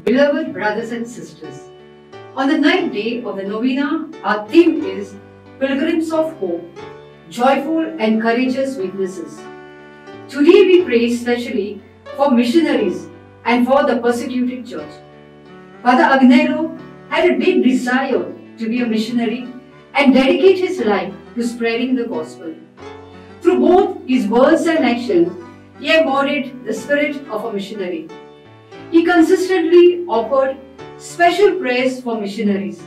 Beloved brothers and sisters, on the ninth day of the novena, our theme is Pilgrims of Hope, Joyful and Courageous Witnesses. Today we pray especially for missionaries and for the persecuted church. Father Agnelo had a deep desire to be a missionary and dedicate his life to spreading the gospel. Through both his words and actions, he embodied the spirit of a missionary. He consistently offered special prayers for missionaries,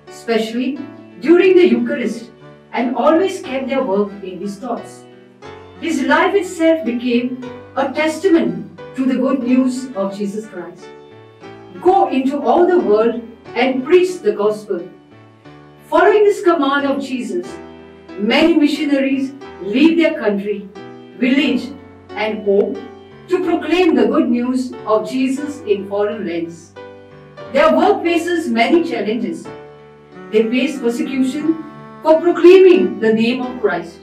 especially during the Eucharist, and always kept their work in his thoughts. His life itself became a testament to the good news of Jesus Christ. Go into all the world and preach the gospel. Following this command of Jesus, many missionaries leave their country, village, and home to proclaim the good news of Jesus in foreign lands. Their work faces many challenges. They face persecution for proclaiming the name of Christ.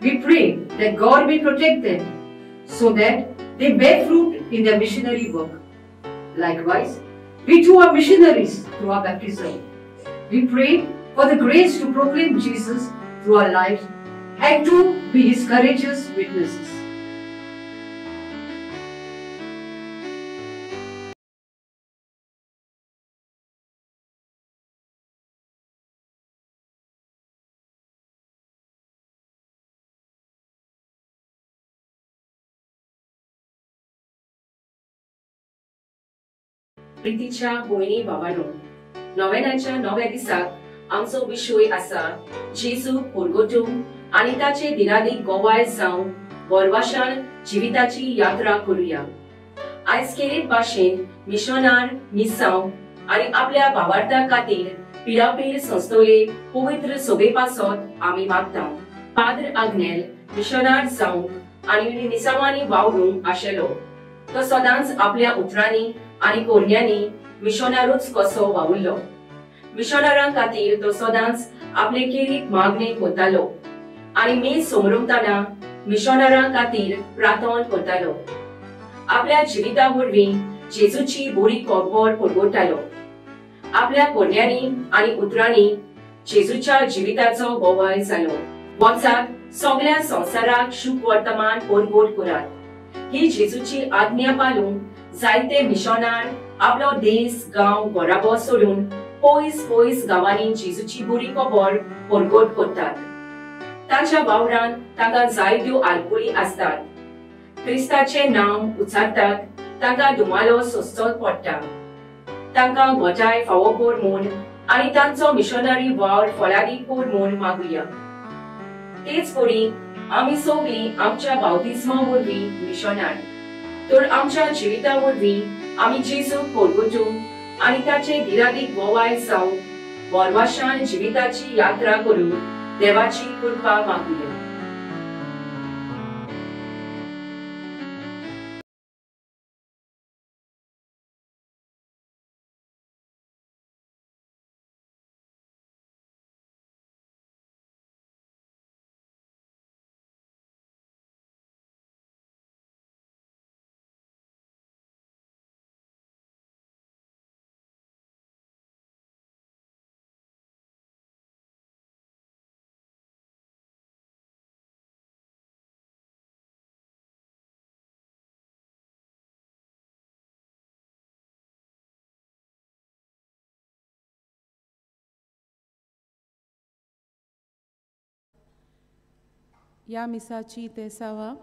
We pray that God may protect them so that they bear fruit in their missionary work. Likewise, we too are missionaries through our baptism. We pray for the grace to proclaim Jesus through our lives and to be his courageous witnesses. प्रितीच्या भयणी भावानो, नोवेनाच्या नव्या दिसाक आमचो विशय आसा जेजू परगटूंक आनी ताचे दिरादीक गोवाय जावन बोरवाशान जिविताची यात्रा करुया. आयज केरीत भाशेन मिशनार मिसांव आनी आपल्या भावार्था खातीर पिरापीर संस्थोले पवित्र सोबे पासत आमी मागता. पाद्र आग्नेल मिशनार जावंक आनी मिसांवांनी वावरूंक आशिल्लो. तो सदांच आपल्या उतरांनी आनी कोरण्यांनी मिशनारूच कसो वावुरलो. मिशनारां खातीर तो सदांच आपले केरीत मागणी करतालो आनी मीस समरमतना मिशनारां खातीर प्रार्थना करतालो. आपल्या जिविता वरवीं जेजूची बरी खबर परगटालो. आपल्या कोरण्यांनी आनी उतरांनी जेजूच्या जिविताचो गोवाय जालो. वचात सगळ्या संवसाराक शुभ वर्तमान परगट करात ही जेजूची आज्ञा पालून जायते मिशनार आपलो देश गांव घराबो सोडून पयस पयस गांवांनी जेजूची बरी खबर परगट करतात. ताच्या वावरान तांकां जायत्यो आलकुली आसतात. क्रिस्ताचें नांव उच्चारतात तांकां धुमालो सोंसचो पडटा. तांकां गोटाय फावो कर म्हूण आनी तांचो मिशनरी वावर फळादीक कर म्हूण मागुया. तेच परी आमी सगळीं आमच्या बावतिस्मा वरवीं मिशनार, तर आमच्या जिविता वरवीं आमी जेजूक परगटूंक आनी ताचे दिरादीक गोवाय जावंक बोरवाशान जिविताची यात्रा करून देवाची कृपा मागुया. ह्या मिसाची तेसावा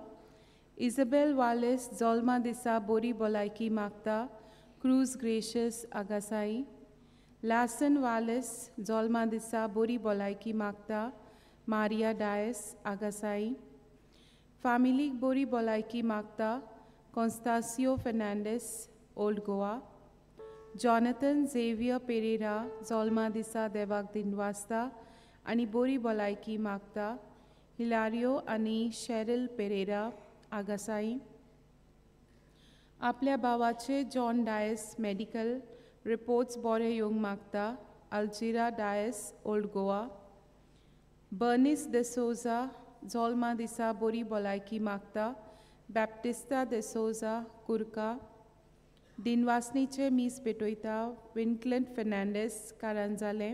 इजबेल वालेस जोल्मा दिसा बोरी भलायकी मागता. क्रूज ग्रेशियस आगासाई. लासन वालेस जोल्मा दिसा बोरी भलायकी मागता. मारिया डायस आगासाई. फामिलीक बोरी भलायकी मागता. Constancio Fernandes old Goa. Jonathan Xavier Pereira जोल्मा दिसा देवाक दिनवासता आनी बोरी भलायकी मागता. हिलारियो आनी शेरिल पेरेरा आगासाई. आपल्या भावाचे जॉन डायस मेडिकल रिपोर्ट्स बरे येवंक मागता. Alzira Dias old Goa. Bernice D'Souza जोल्मा दिसा बोरी भलायकी मागता. बॅप्टिस्ता देसोजा कुर्का. दिनवासनीचे मीस भेटयता विनक्लन फेर्नांडीस कारांजाले।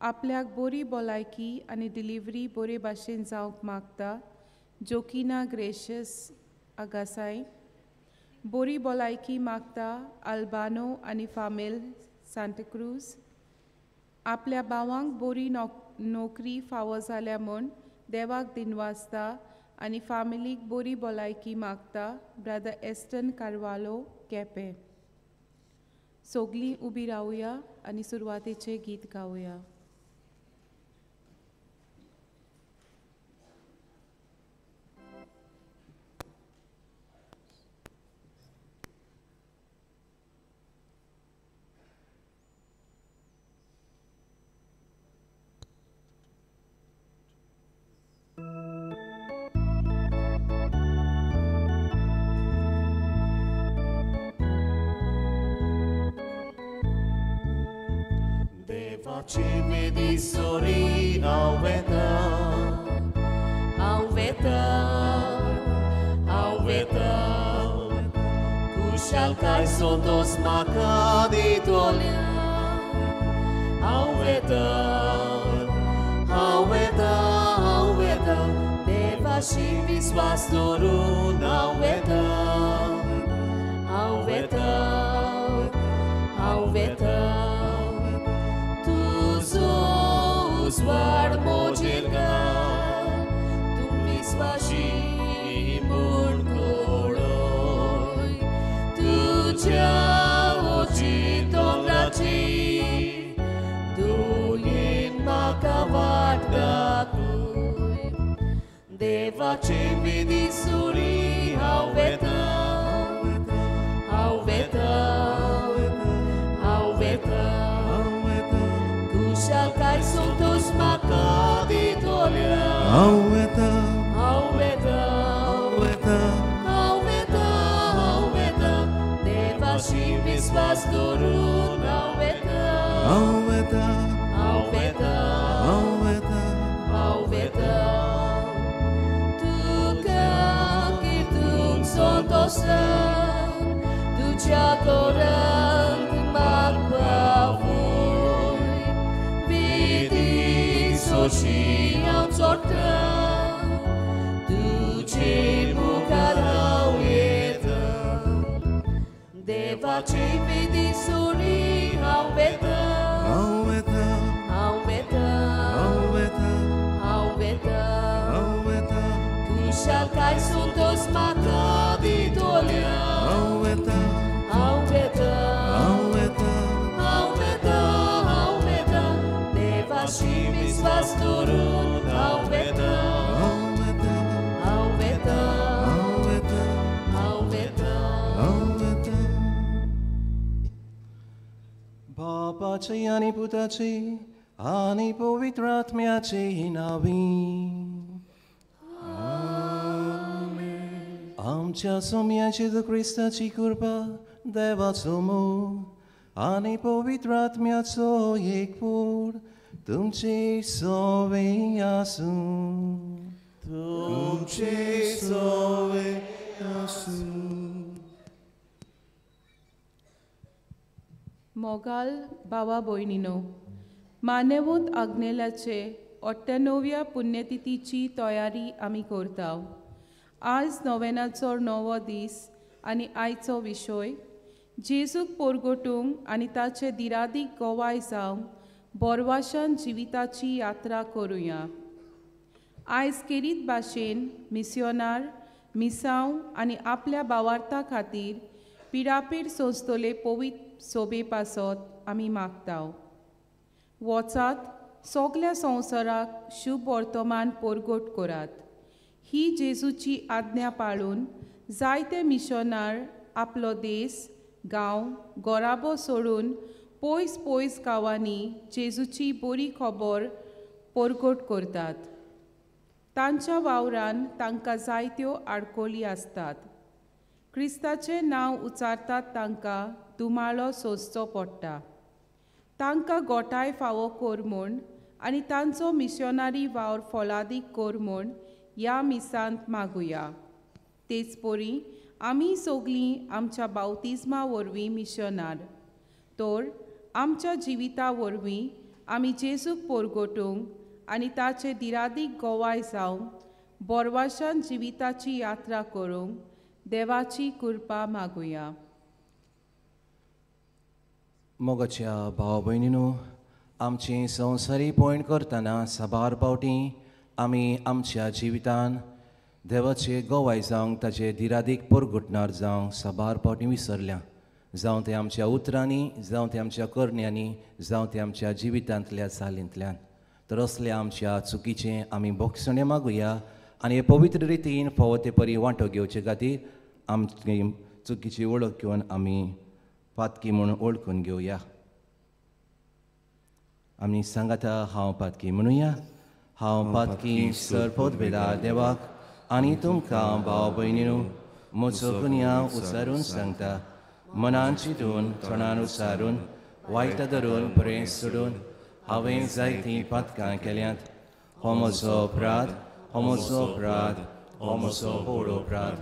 आपल्याक बोरी भलायकी आनी डिलिव्हरी बोरे भाशेन जावंक मागता जोकिना ग्रेशियस आगासाय। बोरी भलायकी मागता अल्बानो आनी फामेल सांताक्रूज। आपल्या भावांक बोरी नोकरी फावो जाल्या म्हूण देवाक दिनवासता आनी फामिलीक बोरी भलायकी मागता ब्रदर एस्टन कार्वालो केपें। सगलीं उबी रावया आनी सुरवातेचें गीत गावया। Ci di sori auveta, auveta, auveta. Kushalkai sondos makaditolia. Auveta, auveta, auveta. Devashi viswas dorun auveta, auveta, auveta. Uzwar mojirga, tu viswashi mun koloi, tu jaoji tongrachi, tu yin makavat dakui, deva chimidi suri auveta, auveta, auveta. Kushalkai suntos makaditolia. Auveta, auveta, auveta, auveta, auveta. Devashi viswas dorun auveta, auveta, auveta, auveta, auveta. Tuka kirtun sontosan, tuja korang magpavoy. Soshi ang sorta, tuche mukaraueta. Deva chividi suri auveta, auveta, auveta, auveta, auveta, auveta. Kushalkai suntos makaditolia. Auveta, auveta, auveta, auveta, auveta. Deva shiviswas dorun auveta, auveta, auveta, auveta, auveta, auveta. बापाची आनी पुताची आनी पवित्र आत्म्याची नावी। आमच्या सोम्या जेजू क्रिस्ताची कृपा, देवाचो मोग आनी पवित्र आत्म्याचो एकवट तुमचे सोवे आसूं. तुमचे सोवे आसूं. मोगाल बाबा भयणीनो, मानेवंत आग्नेलाचे 98व्या पुण्यतिथीची तयारी आमी करता. आज नोवेनाचो 9वो दीस आनी आयचो विशय जेजूक पोरगोटूंक आनी ताचे दिरादीक गोवाय जावंक बोरवाशान जिविताची यात्रा करुया. आयज केरीत भाशेन मिसियोनार मिसांव आनी आपल्या बावार्था खातीर पिडापीड सोंसतले पवित्र सोबे पासत आमी मागता. वचात सगल्या संवसाराक शुभ वर्तमान पोरगोट करात. ही जेजूची आज्ञा पाळून जायते मिशनार आपलो देस गांव गोराबो सोडून पयस पयस गांवांनी जेजूची बरी खबर पोरगोट करतात. तांच्या वावरान तांकां जायत्यो आडकोली आसतात. क्रिस्ताचें नांव उच्चारतात तांकां दुमाळो सोंसचो पडटा. तांकां गोठाय फावो कर म्हूण आनी तांचो मिशनरी वावर फलादीक कर म्हूण ह्या मिसांत मागुया. तेच परी आमी सगळीं आमच्या बावतिज्मा वरवीं मिशनार तर आमच्या जिविता वरवीं आमी जेजूक पोरगोटूंक आनी ताचे दिरादीक गोवाय जावंक बोरवाशान जिविताची यात्रा करूंक देवाची कृपा मागुया. मोगाच्या भाव भयणीनो, आमची संवसारी पयण करतना साबार पावटी आमी आमच्या जिवितान देवाचे गोवाय जावंक ताचे दिरादीक पोरगुटणार जावंक साबार पावटी विसरल्या. जावं ते आमच्या उतरांनी, जावं ते आमच्या करण्यांनी, जावं ते आमच्या जिवितांतल्या चालींतल्यान. तर असल्या आमच्या चुकीचें आमी बोगसणें मागुया आनी हे पवित्र रितीन फावो ते परी वांटो घेवचे खातीर आमची चुकीची वळख घेवन आमी पातकी म्हूण वळखून घेवया. आमी सांगाता हांव पातकी म्हणुया. हांव पातकी सरपोत बेला देवाक आनी तुमकां भाव भयणीनू म्हजो गुन्यांव उचारून सांगता. मनान चिंतून, तोंडान उचारून, वायट धरून, बरें सोडून हांवें जायतीं पातकां केल्यांत. हो म्हजो अपराध, हो म्हजो अपराध, हो म्हजो व्हड अपराध.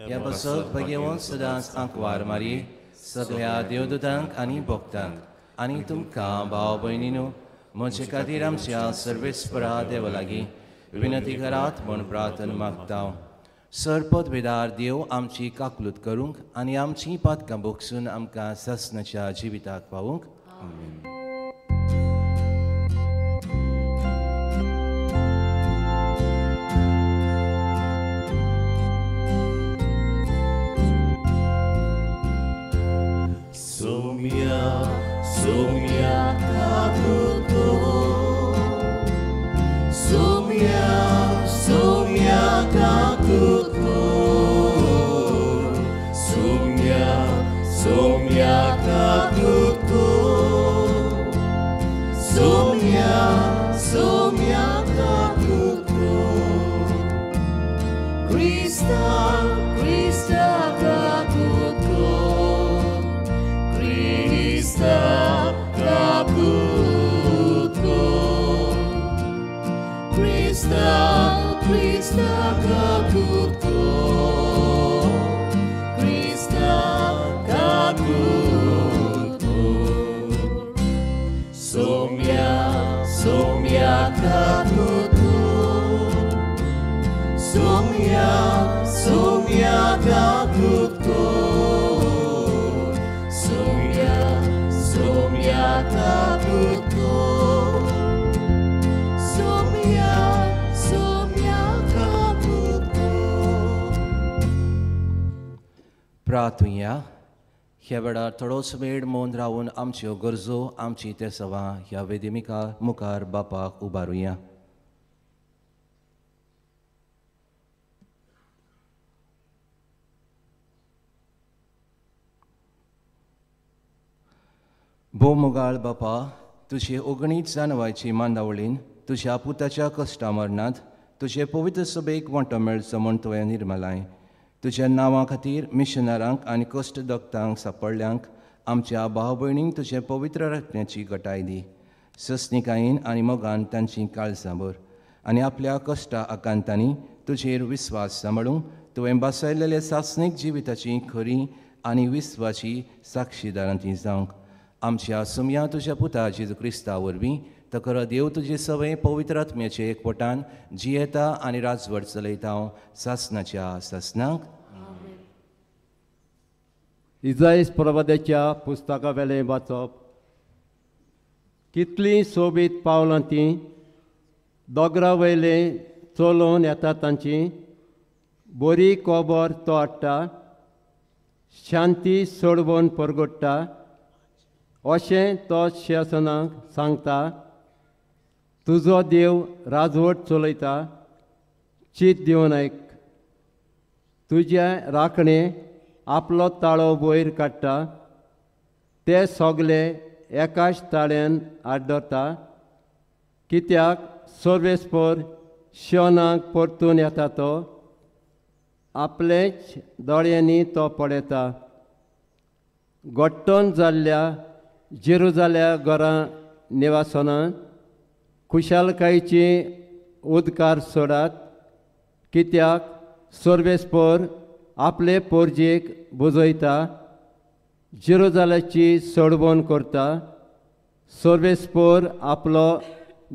ह्या पासत भगेवन सदांच आंकवार मारी सगळ्या देवदूतांक आनी भक्तांक आनी तुमकां भाव भयणीनू म्हजे खातीर आमच्या सर्वेस्परा देवा लागीं विनंती करात म्हूण प्रार्थना मागता. सरपद वेदार देव आमची काकलूत करूंक आनी आमची पातकां बोगसून आमकां सासणाच्या जिविताक पावूंक. आमेन. प्रार्थुया. ह्या वेळार थोडोच वेळ मौन रावन आमच्यो गरजो, आमची तेसवां ह्या वेदिमिका मुखार बापाक उबारुया. भोव मोगाळ बापा, तुजे ओगणीत जानवायची मांदावळीन तुज्या पुताच्या कश्टा मरणांत तुजे पवित्र सभेक वांटो मेळचो म्हूण तुवें निर्मलाय. तुज्या नांवा खातीर मिशनरांक आनी कश्ट दगतांक सापडल्यांक आमच्या भाव भयणींक तुजे पवित्र रत्न्याची गटाय दी. सस्निकायेन आनी मोगान तांची काळजां भर आनी आपल्या कश्टा आकांतांनी तुजेर विस्वास सांबाळूंक तुवें बसयलेल्या सासणीक जिविताची खरी आनी विस्वाची साक्षीदारां ती जावंक. आमच्या सुमया तुज्या पुता जेजू क्रिस्ता वरवीं तकर देव तुजे सवय पवित्र आत्म्याचे एकवटान जियेता आनी राजवट चलयता सासणाच्या सासणाक. इजाईस प्रवाद्याच्या पुस्तका वेलें वाचप. कितलीं सोबीत पावलां तीं दोगरा वयले चलोवन येता तांची, बरी कोबर तो हाडटा, शांती सोडवून परगट्टा अशें तो शासनाक सांगता. तुजो देव राजवट चलयता, चीत दिवन आयक. तुज्या राखणे आपलो ताळो वयर काडटा, ते सगले एकाच ताळ्यान आड्डता. कित्याक सर्वेस्पर शनाक परतून येता, तो आपलेच दोळ्यांनी तो पळयता. गोट्टन जाल्ल्या जेरुजाल्या घरां निवासनां खुशालकायेची उदकार सोडात, कित्याक सर्वेस्पर आपले पोरजेक बुजयता, जेरुजालाची सोडवण करता. सर्वेस्पोर आपलो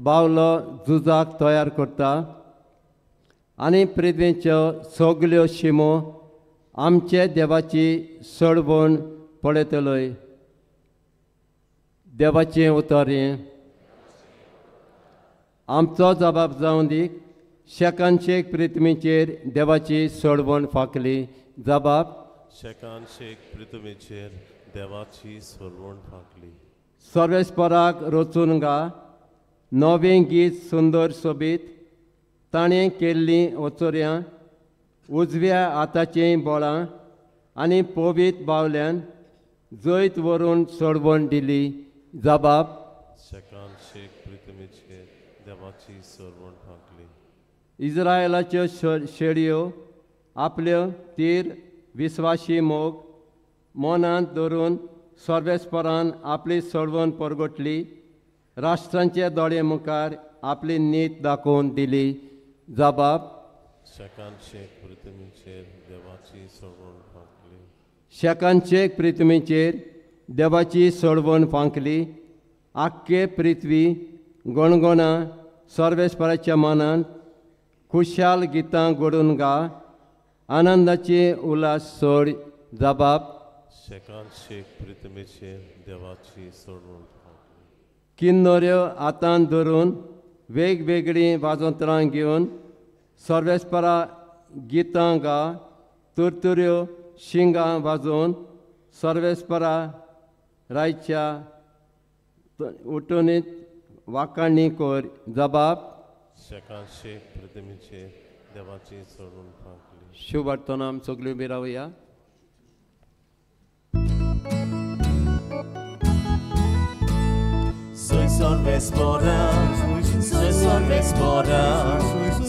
बावलो झुजाक तयार करता आनी पृथ्वीच्यो सगल्यो शिमो आमचे देवाची सोडवण पळयतलोय. देवाचें उतर हें. आमचो जबाब जावन दी. शेकान शेक पृथ्वीचेर देवाची सोडवण फांकली. जबाब शेकान शेक पृथ्वीचेर देवाची सोडवण फांकली. सर्वेस्पराक रचून गा नवें गीत सुंदर सोबीत. ताणें केल्लीं ओचोऱ्यां उजव्या हाताचीं बळां आनी पवीत बावल्यान जैत व्हरून सोडवण दिली. जबाब शेकान शेक पृथ्वीचेर देवाची सोडवण फांकली. इस्रायलाच्यो शेळयो आपल्यो तीर विस्वाशी मोग मनांत धरून सर्वेस्परान आपली सोडवण परगटली. राष्ट्रांचे दोळे मुखार आपली नीत दाखोवन दिली. जबाब शेकान शेक पृथ्वीचेर देवाची सोडवण फांकली. शेकान शेक पृथ्वीचेर देवाची सोडवण फांकली. आख्खे पृथ्वी गणगणां सर्वेस्पराच्या मनांत खुशाल गितां घडून गा. आनंदाचे उल्हास सोड. जबाब शेकान शेक पृथ्वीचेर देवाची सोडवण फांकली. किन्नऱ्यो हातान धरून वेगवेगळीं वाजंत्रां घेवन सर्वेस्परा गितां गा. तुरतुऱ्यो शिंगां वाजोवन सर्वेस्परा रायच्या उठून वाकाणी कर. जबाब शेकान शेक पृथ्वीचेर देवाची सोडवण फांकली. शुभ वर्तमान आमी सगळीं उबी रावया. Soy sorvespora, soy sorvespora,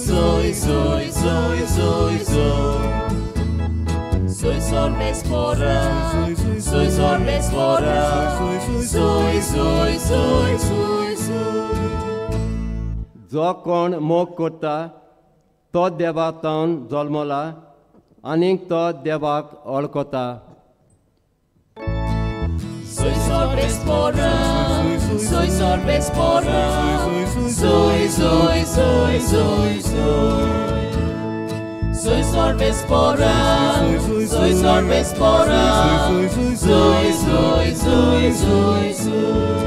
soy, soy, soy, soy, soy. Soy sorvespora, soy sorvespora, soy, soy, soy, soy, soy. जो कोण मोग करता तो देवाक जल्मला आनीक तो देवाक वळखता. Soy sorvespora, soy sorvespora, soy, soy, soy, soy, soy. Soy sorvespora, soy sorvespora, soy, soy, soy, soy, soy.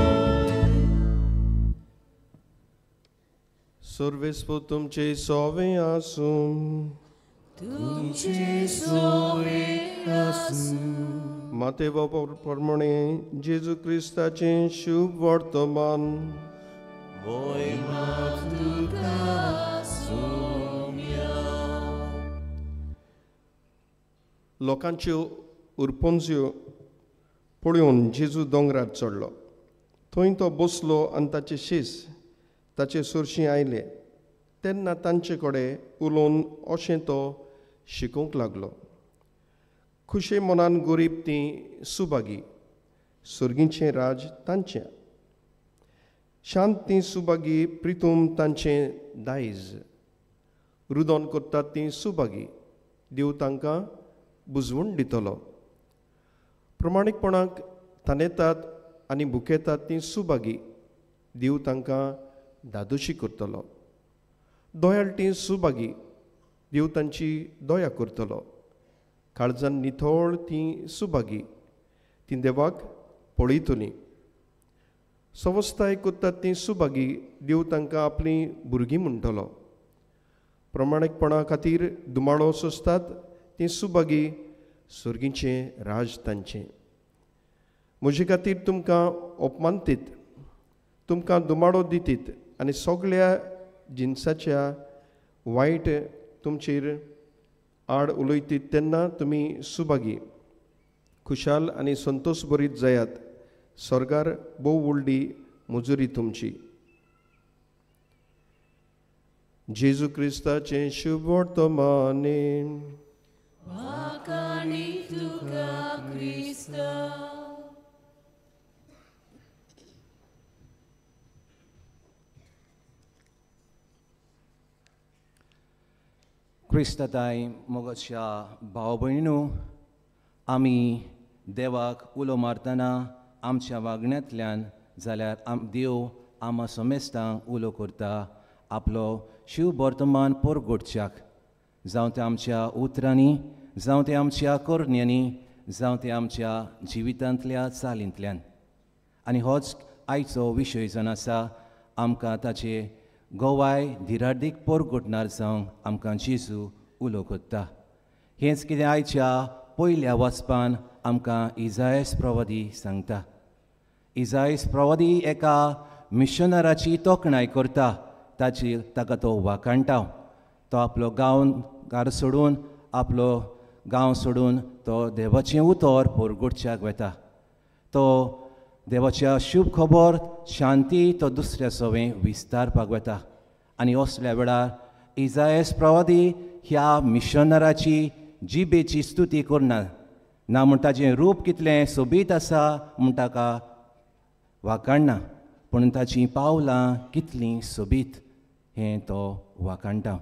सर्वेस्पोर तुमचे सोवे आसूं. तुमचे सोवे आसूं. मातेवा प्रमाणे जेजू क्रिस्ताचें शुभ वर्तमान. मोहिमा तुका सोम्या. लोकांच्यो उरपंज्यो पळोवन जेजू दोंगरार चडलो. थंय तो बसलो आनी ताचे शीस ताचे सरशीं आयले. तेन्ना तांचे कडेन उलोवन अशें तो शिकोवंक लागलो. खुशे मनान गरीब तीं सुभागी, सर्गीचें राज तांचें. शांत तीं सुभागी, प्रितूम तांचें दायज. रुदोन करतात तीं सुभागी, देव तांकां बुजवण दितलो. प्रमाणीकपणाक तानेतात आनी भुकेतात तीं सुभागी, देव तांकां दादोशी करतलो. दयाळ तीं सुभागी, देव तांची दया करतलो. काळजान निथळ तीं सुभागी, तीं देवाक पळयतलीं. सवस्ताय करतात तीं सुभागी, देव तांकां आपलीं भुरगीं म्हणटलो. प्रमाणीकपणा खातीर दुमाळो सोंसतात तीं सुभागी, सर्गीचें राज तांचें. म्हजे खातीर तुमकां अपमानतीत, तुमकां दुमाळो दितीत आनी सगळ्या जिनसाच्या वायट तुमचेर आड उलयतीत तेन्ना तुमी सुभागी. खुशाल आनी संतोश भरीत जायात, स्वर्गार भोव व्हडली मुजुरी तुमची. जेजू क्रिस्ताचें शुभ वर्तमान. वाखाणी तुका क्रिस्ता. क्रिस्ताताय मोगाच्या भाव भयणीनू, आमी देवाक उलो मारतना आमच्या वागण्यांतल्यान जाल्यार देव आमा समेस्तांक उलो करता आपलो शिव वर्तमान परगटच्याक, जावं तें आमच्या उतरांनी, जावं तें आमच्या करण्यांनी, जावं तें आमच्या जिवितांतल्या चालींतल्यान. आनी होच आयचो विशय जावन आसा, आमकां ताचे गोवाय धिराडीक परगटणार जावंक आमकां जेजू उलो करता. हेंच कितें आयच्या पयल्या वाचपान आमकां इजायस प्रवादी सांगता. इजायस प्रवादी एका मिशनराची तोखणाय करता, ताची ताका तो वाखाणटा. तो आपलो गांव सोडून, आपलो गांव सोडून तो देवाचें उतर परगटच्याक वता. तो देवाच्या शुभ खबर शांती तो दुसऱ्या सवें विस्तारपाक वता. आनी असल्या वेळार इजायस प्रवादी ह्या मिशनराची जिबेची स्तुती करना ना, म्हण ताचें रूप कितलें सोबीत आसा म्हण ताका वाखाणना, पूण ताचीं पावलां कितलीं सोबीत हें तो वाखाणटा.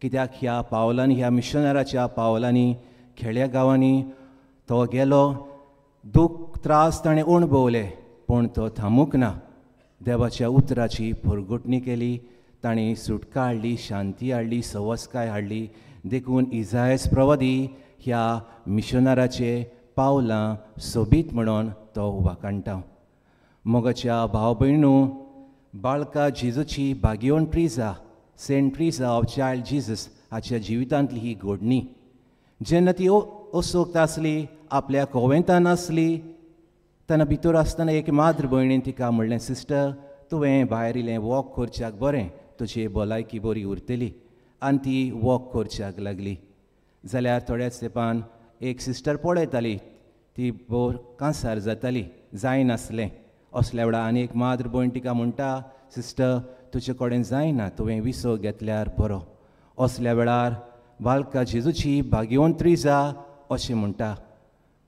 कित्याक ह्या पावलांनी, ह्या मिशनराच्या पावलांनी खेड्या गांवांनी तो गेलो, दूख त्रास ताणें अणभवले, पूण तो थांबूंक ना. देवाच्या उतराची परगटणी केली, ताणें सुटका हाडली, शांती हाडली, सवसकाय हाडली. देखून इजायस प्रवादी ह्या मिशनराचे पावलां सोबीत म्हणून तो वाखाणटा. मोगाच्या भाव भयणू, बाळका जेजूची भाग्यवंत Teresa, Saint Teresa of Child Jesus हाच्या जिवितांतली ही घडणी. जेन्ना ती असोक्त आसली, आपल्या कोवेंतान आसली, तेन्ना भितर आसतना एक माद्र भयणीन तिका म्हणलें, सिस्टर तुवें भायर इल्लें वॉक करच्याक बरें, तुजी भलायकी बरी उरतली. आनी ती वॉक करच्याक लागली. जाल्यार थोड्याच तेंपान एक सिस्टर पळयताली, ती भोव कांसार जाताली, जायनासलें. असल्या वेळार आनी एक माद्र भयण तिका म्हणटा, सिस्टर तुजे कडेन जायना, तुवें विसव घेतल्यार बरो. असल्या वेळार बालका जेजूची भाग्यवंत त्रिजा अशें म्हणटा,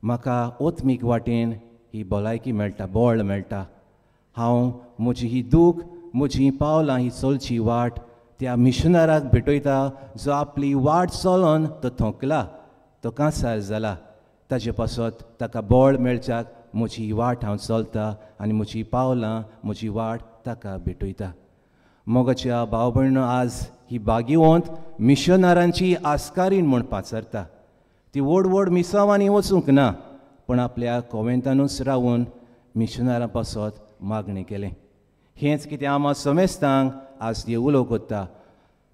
म्हाका ओत्मीक वाटेन ही भलायकी मेळटा, बळ मेळटा. हांव म्हजी ही दूख, म्हजी पावलां, ही चलची वाट त्या मिशनराक भेटयता जो आपली वाट चलोन तो थोंकला, तो कांसार जाला. ताजे पासत ताका बळ मेळच्याक म्हजी वाट हांव चलता आनी म्हजी पावलां, म्हजी वाट ताका भेटयता. मोगाच्या भाव भयणो, आज ही भाग्यवंत मिशनरांची आस्कारीण म्हूण पाचारता. ती व्हड व्हड मिसांवांनी वचूंक ना, पूण आपल्या कोवेंतानूच रावून मिशनरां पासत मागणें केलें. हेंच कितें आमा समेस्तांक आज ती उलो करता.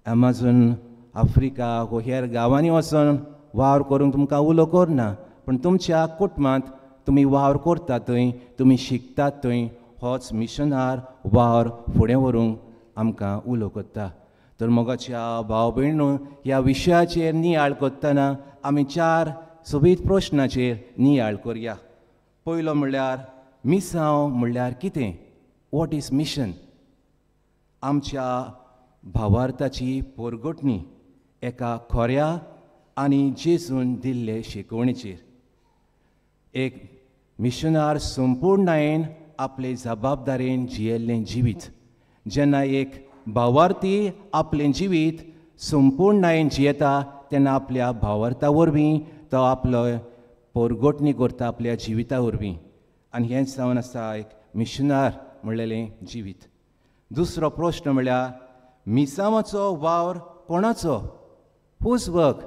एमेझॉन, आफ्रिका वो हेर गांवांनी वचून वावर करूंक तुमकां उलो करना, पूण तुमच्या कुटुंबांत तुमी वावर करता थंय, तुमी शिकतात थंय, होच मिशनार वावर फुडें व्हरूंक आमकां उलो करता. तर मोगाच्या भाव भयणू, ह्या विशयाचेर नियाळ करतना आमी चार सोबीत प्रश्नाचेर नियाळ करया. पयलो म्हणल्यार मिसांव म्हणल्यार कितें? What is mission? आमच्या भावार्थाची परगटणी एका खऱ्या आनी जेजून दिल्ले शिकवणेचेर. एक मिशनार संपूर्णायेन आपले जबाबदारेन जियेल्लें जिवीत. जेन्ना एक भावार्थी आपलें जिवीत संपूर्णायेन जियेता तेन्ना आपल्या भावार्था वरवीं तो आपलो परगटणी करता, आपल्या जिविता वरवीं. आनी हेंच जावन आसा एक मिशनार म्हणलेलें जिवीत. दुसरो प्रश्न म्हळ्यार मिसांवाचो वावर कोणाचो? Whose work?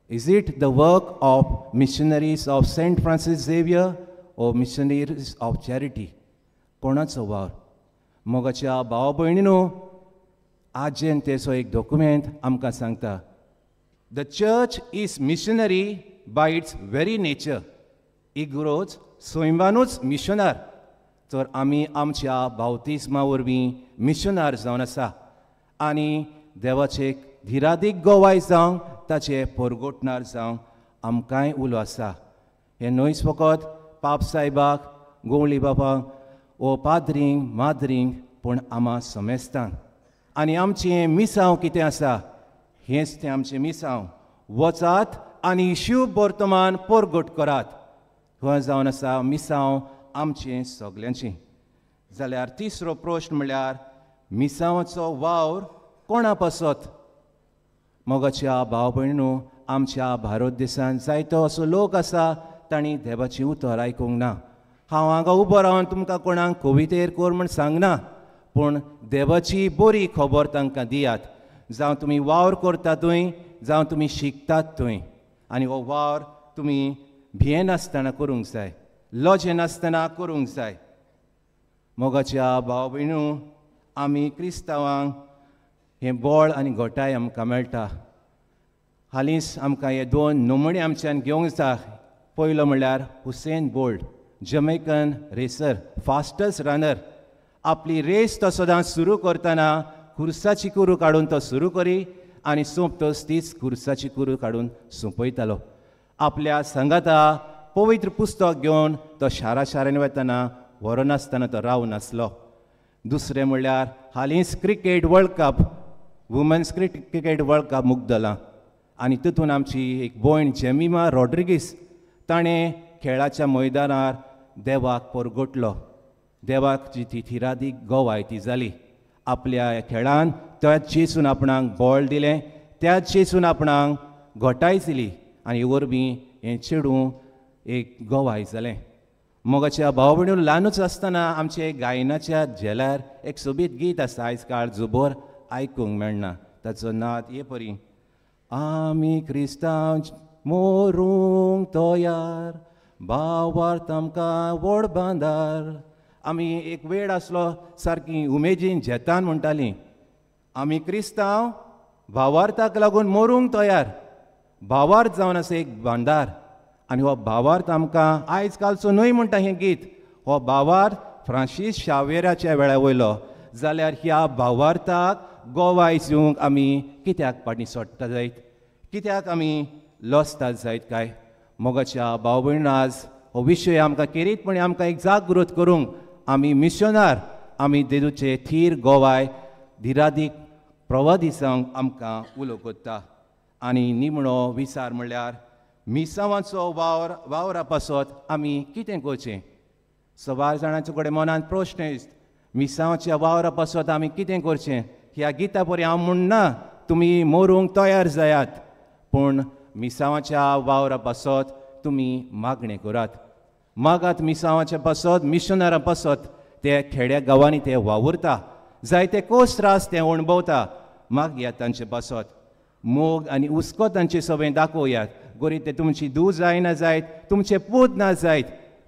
Is it the work of missionaries of Saint Francis Xavier or missionaries of charity? कोणाचो वावर? मोगाच्या भाव भयणीनो, आजेन तेचो एक डॉक्युमेंट आमकां सांगता, the church is missionary by its very nature. इगरोज स्वयंबानूच मिशनार. तर आमी आमच्या बावतिस्मा वरवीं मिशनार जावन आसा आनी देवाचे धिरादीक गोवाय जावंक, ताचे परगटणार जावंक आमकांय उलो आसा. हें न्हयच फकत पाप सायबाक, गोवळी बापाक ओ पाद्रींक, माद्रींक, पूण आमा समेस्तांक. आनी आमचें मिसांव कितें आसा? हेंच तें आमचें मिसांव. वचात आनी शिव वर्तमान परगट करात. हो जावन आसा मिसांव आमचें सगल्यांचें. जाल्यार तिसरो प्रश्न म्हणल्यार मिसांवाचो वावर कोणा पासत? मोगाच्या भाव भयणीनो, आमच्या भारत देशांत जायतो असो लोक आसा तांणी देवाचें उतर आयकूंक ना. हांव हांगा उबो रावन तुमकां कोणाक कवितेर कर म्हूण सांगना, पूण देवाची बरी खबर तांकां दियात. जावं तुमी वावर करता थंय, जावं तुमी शिकतात थंय, आनी हो वावर तुमी भियेनासतना करूंक जाय, लजेनासतना करूंक जाय. मोगाच्या भाव भयणू, आमी क्रिस्तांवांक हें बळ आनी घटाय आमकां मेळटा. हालींच आमकां हे दोन नमुणे आमच्यान घेवंक जाय. पयलो म्हणल्यार Usain Bolt, Jamaican racer, fastest runner. आपली रेस तो सदांच सुरू करतना खुर्साची कुरू काडून तो सुरू करी आनी सोंपतच तीच खुर्साची कुरू काडून सोंपयतालो. आपल्या सांगाता पवित्र पुस्तक घेवन तो शारा शारांनी वतना व्हरनासतना तो रावनासलो. दुसरें म्हणल्यार हालींच cricket world cup, women's cricket world cup मुगदलां आनी तितून आमची एक भयण जेमिमा रॉड्रिगीस ताणें खेळाच्या मैदानार देवाक परगटलो. देवाक जी ती थिरादीक गोवाय ती जाली. आपल्या खेळान त्याच जेसून आपणाक बळ दिलें, त्याच जेसून आपणाक घटाय दिली आनी वरवीं हें चेडूं एक गोवाय जालें. मोगाच्या भाव भयणीन, ल्हानूच आसतना आमचे गायनाच्या झेल्यार एक सोबीत गीत आसा, आयज काळ जोबर आयकूंक मेळना. ताचो नाद हे परी, आमी क्रिस्तांव मोरूंक तयार, भावार्थ आमकां व्हड बांदार. आमी एक वेळ आसलो सारकी उमेदीन झेतान म्हणटालीं, आमी क्रिस्तांव भावार्थाक लागून मरूंक तयार. भावार्थ जावन आसा एक बांदार आनी हो भावार्थ आमकां आयज कालचो न्हय म्हणटा हें गीत. हो भावार्थ फ्रांसीस शावेराच्या वेळा वयलो जाल्यार ह्या भावार्थाक गोवाय दिवंक आमी कित्याक फाटीं सोडटा जायत, कित्याक आमी लजतात जायत काय? मोगाच्या भाव भयण, आज हो विशय आमकां खेरीतपणी आमकां एक जागृत करूंक आमी मिशनार, आमी देजूचे थीर गोवाय धिरादीक प्रवादी जावंक आमकां उलो करता. आनी निमणो विचार म्हणल्यार मिसांवाचो वावर वावरा पासत आमी कितें करचें? सवार जाणांचे कडेन मनांत प्रश्न येता, मिसांवाच्या वावरा पासत आमी कितें करचें? ह्या गिता परी हांव म्हणना तुमी मरूंक तयार जायात, पूण मिसांवाच्या वावरा पासत तुमी मागणें करात. मागात मिसांवाच्या पासत, मिशनरां पासत. ते खेड्या गांवांनी ते वावुरता, जायते कोस त्रास ते अणभवता. मागयात तांचे पासत, मोग आनी हुस्को तांचे सगळें दाखोवयात. गोरी ते तुमची धूव जायना जायत, तुमचे पूत ना जायत,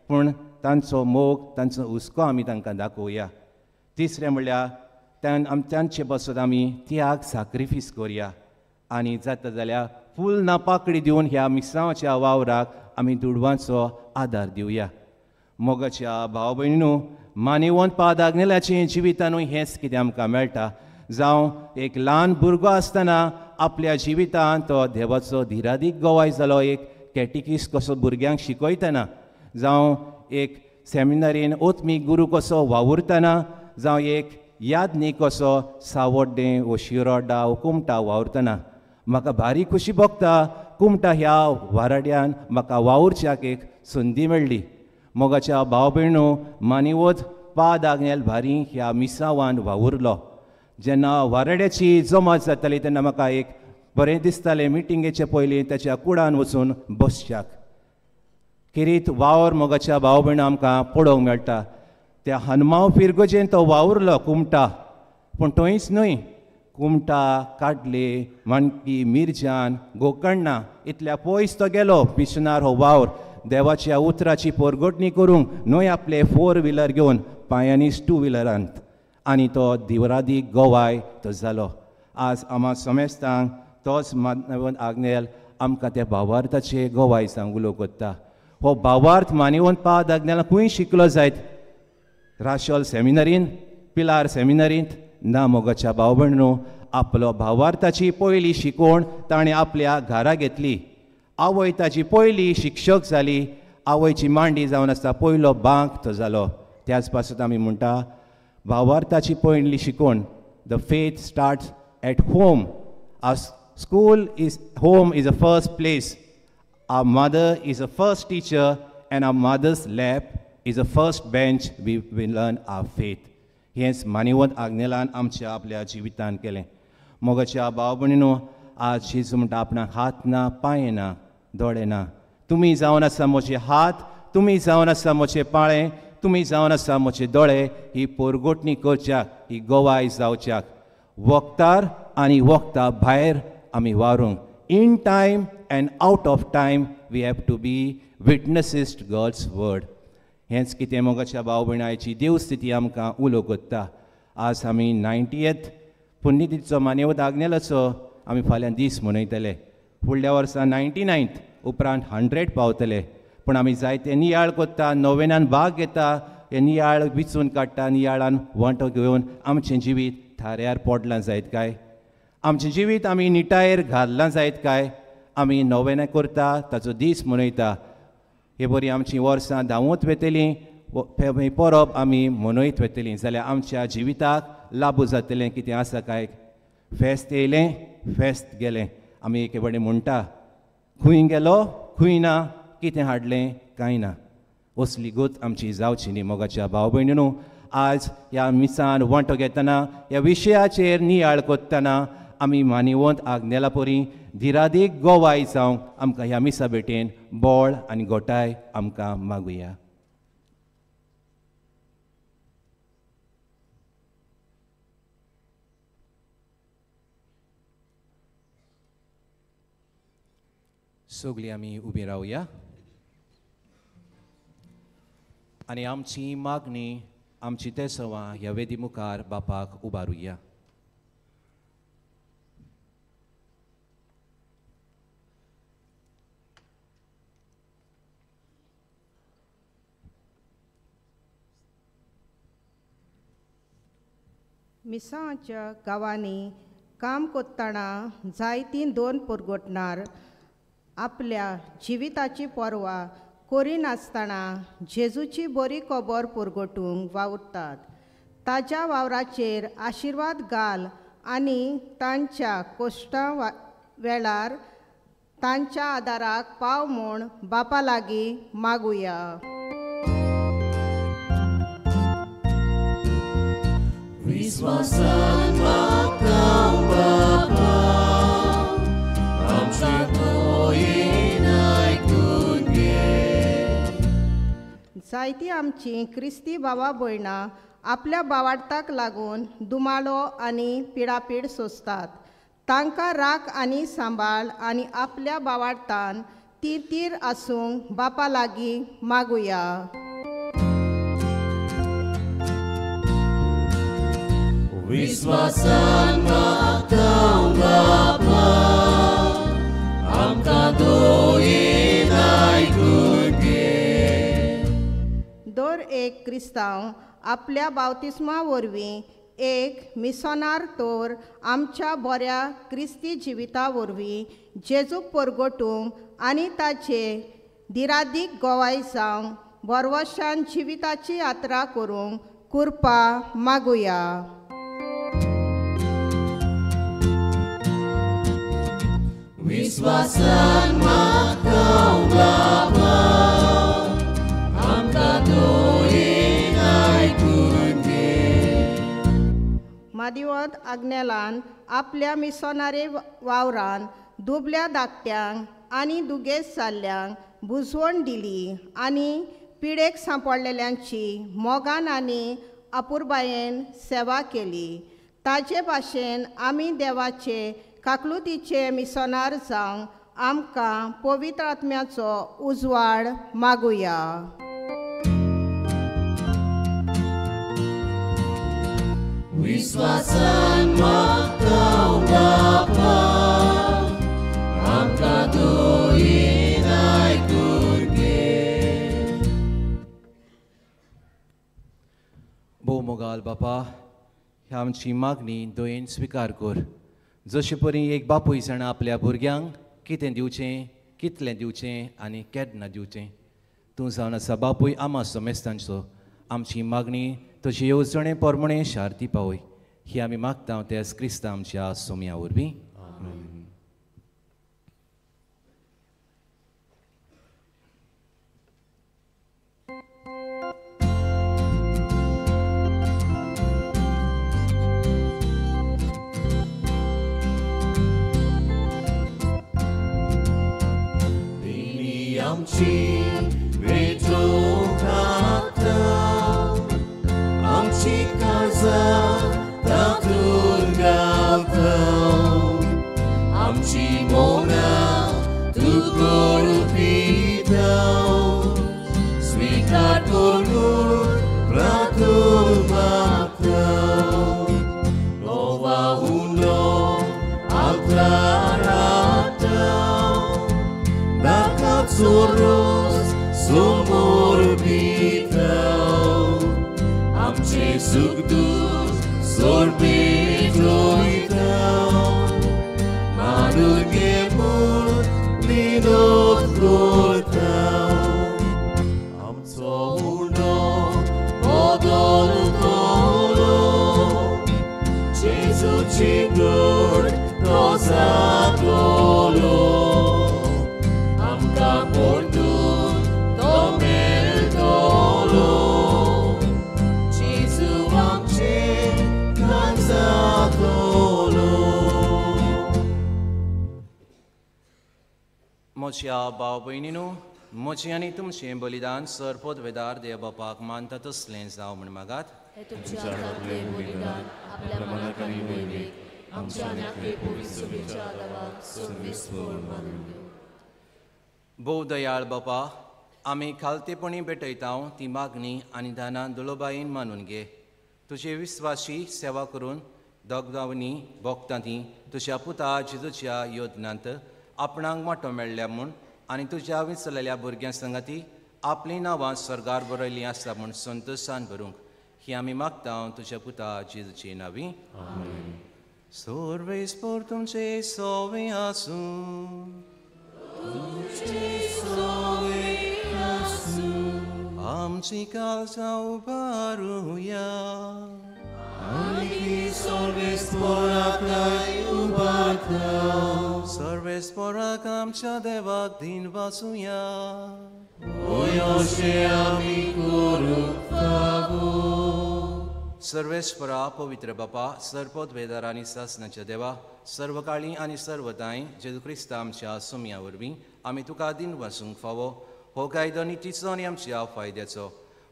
पूण तांचो मोग, तांचो हुस्को आमी तांकां दाखोवया. तिसरें म्हणल्यार तांचे पासत आमी त्याग साक्रिफीस करया आनी जाता जाल्यार फूल ना पाकडी दिवन ह्या मिसांवाच्या वावराक आमी दुडवांचो आदार दिवया. मोगाच्या भाव भयणीनू, मानिवंत पाद आग्नेलाचें जिवितानूय हेंच कितें आमकां मेळटा. जावं एक ल्हान भुरगो आसतना आपल्या जिवितांत तो देवाचो धिरादीक गोवाय जालो, एक कॅटिकीस कसो भुरग्यांक शिकयतना, जावं एक सेमिनारीन ओत्मीक गुरू कसो वावुरतना, जावं एक यादनी कसो सावड्डें वो शिरोडा वो कुमटा वावुरतना. म्हाका भारी खुशी भोगता कुमटा ह्या वाराड्यान म्हाका वावुरच्याक एक संदी मेळ्ळी. मोगाच्या भाव भयणू, मानिवत पाद आग्नेल भारी ह्या मिसांवान वावुरलो. जेन्ना वाराड्याची जमात जाताली तेन्ना म्हाका एक बरें दिसतालें मिटिंगेचे पयलीं ताच्या कुडान वचून बसच्याक. खेरीत वावर मोगाच्या भाव भयणां आमकां पळोवंक मेळटा. त्या हनुमाव फिरगोजेन तो वावुरलो कुमटा, पूण थंयच न्हय, कुमटा, काडले, माणकी, मिरजान, गोकर्णा इतल्या पयस तो गेलो मिशनार हो वावर देवाच्या उतराची पोरगोटणी करूंक न्हय आपले 4 व्हिलर घेवन पांयांनीच 2 व्हिलरांत, आनी तो दिवरादीक गोवाय तो जालो. आज आमा समेस्तांक तोच मानवंत आग्नेल आमकां त्या भावार्थाचे गोवाय सांग उलो करता. हो भावार्थ मानिवंत पाद आग्नेला खंय शिकलो जायत? राशोल सेमिनरीन, पिलार सेमिनरींत ना. मोगाच्या भाव भयणीनो, आपलो भावार्थाची पयली शिकवण ताणें आपल्या घरा घेतली. आवय ताची पयली शिक्षक जाली. आवयची मांडी जावन आसता पयलो बांक तो जालो. त्याच पासत आमी म्हणटा भावार्थाची पयली शिकवण, the faith starts at home. Our school is home is a first place. Our mother is a first teacher and our mother's lap is a first bench we will learn our faith. हेंच मानिवंत आग्नेलान आमच्या आपल्या जिवितान केलें. मोगाच्या भाव भयणीनो, आज जेजू म्हणटा आपणाक हात ना, पांय ना, दोळे ना. तुमी जावन आसा म्हजे हात, तुमी जावन आसा म्हजे पाळे, तुमी जावन आसा म्हजे दोळे. ही पोरगोटणी करच्याक, ही गोवाय जावच्याक वखदार आनी वखदा भायर आमी वारूंक. In time and out of time we have to be witnesses to God's word. हेंच कितें मोगाच्या भाव भयणाची देवस्थिती आमकां उलो कोत्ता. आज आमी 90th पुण्यतिथीचो मान्यवत आग्नेलाचो आमी फाल्यां दीस मनयतले. फुडल्या वर्सा 99th, उपरांत 100 पावतले. पूण आमी जायते नियाळ कोत्ता, नोवेनान भाग घेता, हे नियाळ विचून काडटा, नियाळान वांटो घेवन आमचें जिवीत थाऱ्यार पडलां जायत काय, आमचें जिवीत आमी निटायेर घाललां जायत काय. आमी नोवेनां करता, ताचो दीस मनयता. हे बरी आमचीं वर्सां धांवत वेतलीं, परब आमी मनयत वेतलीं जाल्यार आमच्या जिविताक लागू जातलें कितें आसा काय. फेस्त येयलें, फेस्त गेलें. आमी एके कडेन म्हणटा, खंय गेलो खंय ना, कितें हाडलें कांय ना. असली गत आमची जावची न्ही. मोगाच्या भाव भयणीनू, आज ह्या मिसान वांटो घेतना, ह्या विशयाचेर नियाळ कोत्तना आमी मानिवंत आग्नेला परी धिरादीक गोवाय जावंक आमकां ह्या मिसा भेटेन बळ आनी गोटाय आमकां मागुया. सगळीं आमी उबी रावया आनी आमची मागणी, आमची तेसवां ह्या वेदी मुखार बापाक उबारुया. मिसांच्या गांवांनी काम कोत्ताना जायतीं दोन पोरगोटणार आपल्या जिविताची पर्वा करिनासतना जेजूची बरी खबर पुरगोटूंक वावुरतात. ताज्या वावराचेर आशिर्वाद घाल आनी तांच्या कोश्टां वेळार तांच्या आदाराक पाव म्हूण बापा लागीं मागुया. विश्वासान मागता बापा, आमच्या दोयेन आयकून घे. जायतीं आमचीं क्रिस्ती भावा भयणां आपल्या बावार्थाक लागून दुमाळो आनी पिडापीड सोंसतात. तांकां राख आनी सांबाळ आनी आपल्या बावार्थान ती तीर आसूंक बापा लागीं मागुया. विश्वासान मागता बापा, आमकां दोयेन आयकून घे. दर एक क्रिस्तांव आपल्या बावतिस्मा वरवीं एक मिसोनार तर आमच्या बऱ्या क्रिस्ती जिविता वरवीं जेजूक परगटूंक आनी ताचे दिरादीक गोवाय जावंक बरवशान जिविताची यात्रा करूंक कृपा मागुया. विश्वासान मागता बापा, आमकां दोयेन आयकून घे. मादिवत आग्नेलान आपल्या मिसोनारे वावरान दुबल्या धाकट्यांक आनी दुगेस जाल्ल्यांक बुजवण दिली आनी पिडेक सांपडलेल्यांची मोगान आनी अपुरबायेन सेवा केली. ताजे भाशेन आमी देवाचे काकलुतीचे मिसोनार जावंक आमकां पवित्र आत्म्याचो उजवाड मागुया. विश्वासान मागता बापा, आमकां दोयेन आयकून घे. भोव मोगाल बापा, ह्या आमची मागणी दयेन स्विकार कर. जशे परी एक बापूय जाणा आपल्या भुरग्यांक कितें दिवचें, कितलें दिवचें आनी केन्ना दिवचें, तूं जावन आसा बापूय आमा समेस्तांचो. आमची मागणी तुजे येवजणे प्रमाणे शार्ती पावय ही आमी मागता त्याच क्रिस्ता आमच्या सोम्या वरवीं. altar करून प्रार्थना मागता नोवा उंडो altar नाका चोरोस समोर पिताव आमचे सुख दुख सोडपी थोयताव मानून घे म्हूण विनोद करताव आमचो उंडो बदलतलो जेजूची गोड तो जातलो आमकां परतून तो मेळटलो जेजू आमचे जातलो. म्हज्या भाव भयणीनू, म्हजें आनी तुमचें बलिदान सरपोत वेदार देव बापाक मानता तसलें जावं म्हूण मागात. हे तुमच्या हातांतलें बलिदान आपल्या मनाक आनी वयवेक आमच्या आनी आपले पवित्र सभेच्या आदाराक सर्वेस्पर मानून घेवं. भोव दयाळ बापा, आमी खालतेपणी भेटयता ती मागणी आनी दानां दुलोबायेन मानून घे. तुजे विस्वाशी सेवा करून दगदावनी भोगता ती तुज्या पुता जेजूच्या योजनांत आपणाक वांटो मेळ्ळ्या म्हूण आनी तुज्या विसरलेल्या भुरग्यां संगाती आपलीं नांवां स्वर्गार बरयल्लीं आसा म्हूण संतोशान भरूंक ही आमी मागता तुज्या पुता जेजूची नांवी. सर्वेस्पर तुमचे सोवे आसूं. आमची काळजां उबारुया. सर्वेस्पराक आमच्या देवाक दिन वाचुया. सर्वेस्परा पवित्र बापा, सर्पोत वेदार आनी सासनाच्या देवा, सर्वकाळी आनी सर्वताय जेजू क्रिस्ता आमच्या सुमया वरवीं आमी तुका दिन वाचूंक फावो हो कायदो नितीचो आनी आमच्या फायद्याचो.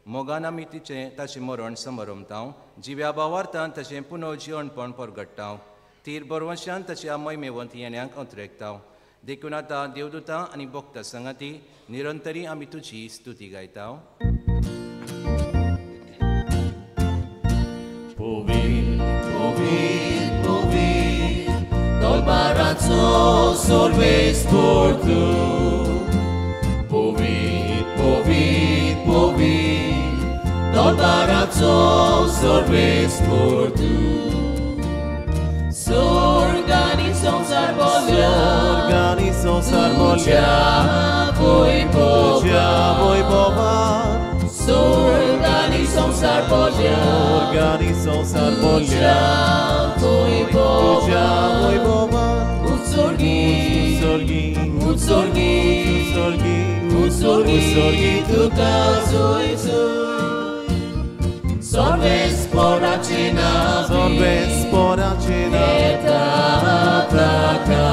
मोगान आमी तिचें ताचें मरण समरमतांव, जिव्या भावार्थान ताचें पुनर्जिवणपण परगट्टांव, तीर बरवंशान ताच्या मैमेवंत येण्याक अंतरेकतांव. देखून आतां देवदूतां आनी भक्ता संगाती निरंतरी आमी तुजी स्तुती गायतांव. पवित्र पवित्र दलबाराचो सर्वेस्पर तूं. पवित्र पवित्र पवित्र दलबाराचो सर्वेस्पर तूं. स्वर्ग आनी संवसार बोल्या, स्वर्ग आनी संवसार बोल्या, तुज्या वैभवान. स्वर्ग आनी संवसार बोल्या, स्वर्ग आनी संवसार बोल्या, तुज्या तुज्या वैभवान. उत्सर्गी उत्सर्गी उत्सर्गी उत्सर्गी उत्सर्गी उत्सर्गी तुका जोय जोय. सर्वेस्पराचे नांव सर्वेस्पराचे नांव येता ताका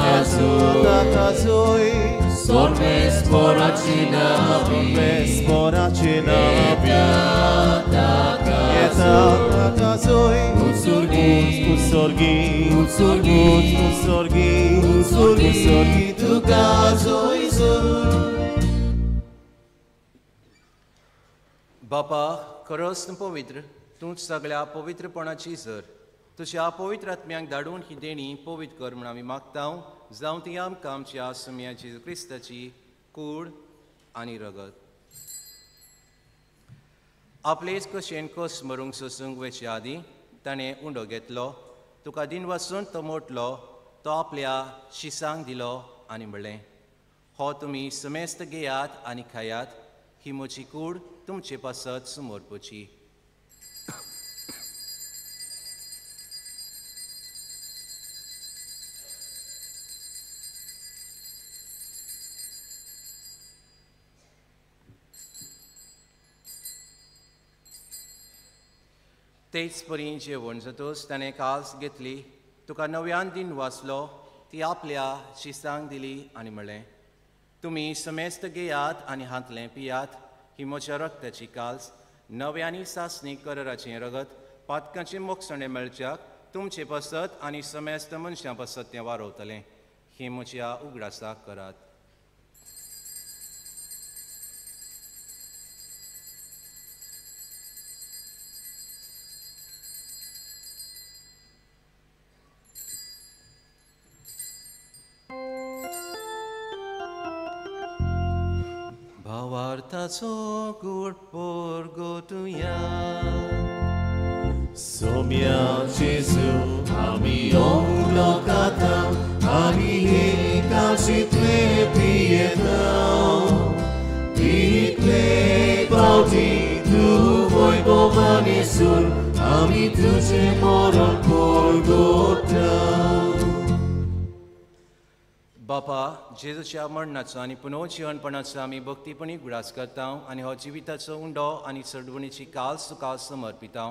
जोय. सर्वेस्पराचे नांव सर्वेस्पराचे नांव येता ताका येता ताका जोय. उत्सर्गी उत्सर्गी उत्सर्गी उत्सर्गी उत्सर्गी उत्सर्गी तुका जोय जोय. बापा, खरोच तूं पवित्र, तूंच सगळ्या पवित्रपणाची जर. तुज्या पवित्र आत्म्यांक धाडून ही देणी पवित्र कर म्हूण आमी मागता, जावं ती आमकां आमच्या सुम्या जेजू क्रिस्ताची कूड आनी रगत. आपलेच कशेन कस मरूंक सोसूंक वचचे आदीं ताणें उंडो घेतलो, तुका दिन वाचून तो मोडलो, तो आपल्या शिसांक दिलो आनी म्हणलें, हो तुमी समेस्त घेयात आनी खायात, ही म्हजी कूड तुमचे पासत समर्पची. तेच परी जेवण जातूच ताणें कास घेतली, तुका नव्यान दिन वाचलो, ती आपल्या शिसांक दिली आनी म्हणलें, तुमी समेस्त घेयात आनी हांतलें पियात, ही म्हज्या रक्ताची काल्स, नव्या आनी सासणी कराराचें रगत, पातकांचें मोगसणें मेळच्याक तुमचे पासत आनी समेस्त मनशां पासत तें वारवतलें. ही म्हज्या उगडासाक करात. सुवार्थाचो गूट पोरगोतुया. सोम्या जेजू आमी ओंगलो खाता आनी हे काशींतले पियेता तितले पावटी तूं वैभवानी सूर आमी तुजें मरण पोरगोता. बापा, जेजूच्या मरणाचो आनी पुनर्जिवनपणाचो आमी भक्तीपणी गुडास करता आनी हो जिविताचो उंडो आनी चडवणीची काल तुका समर्पिता.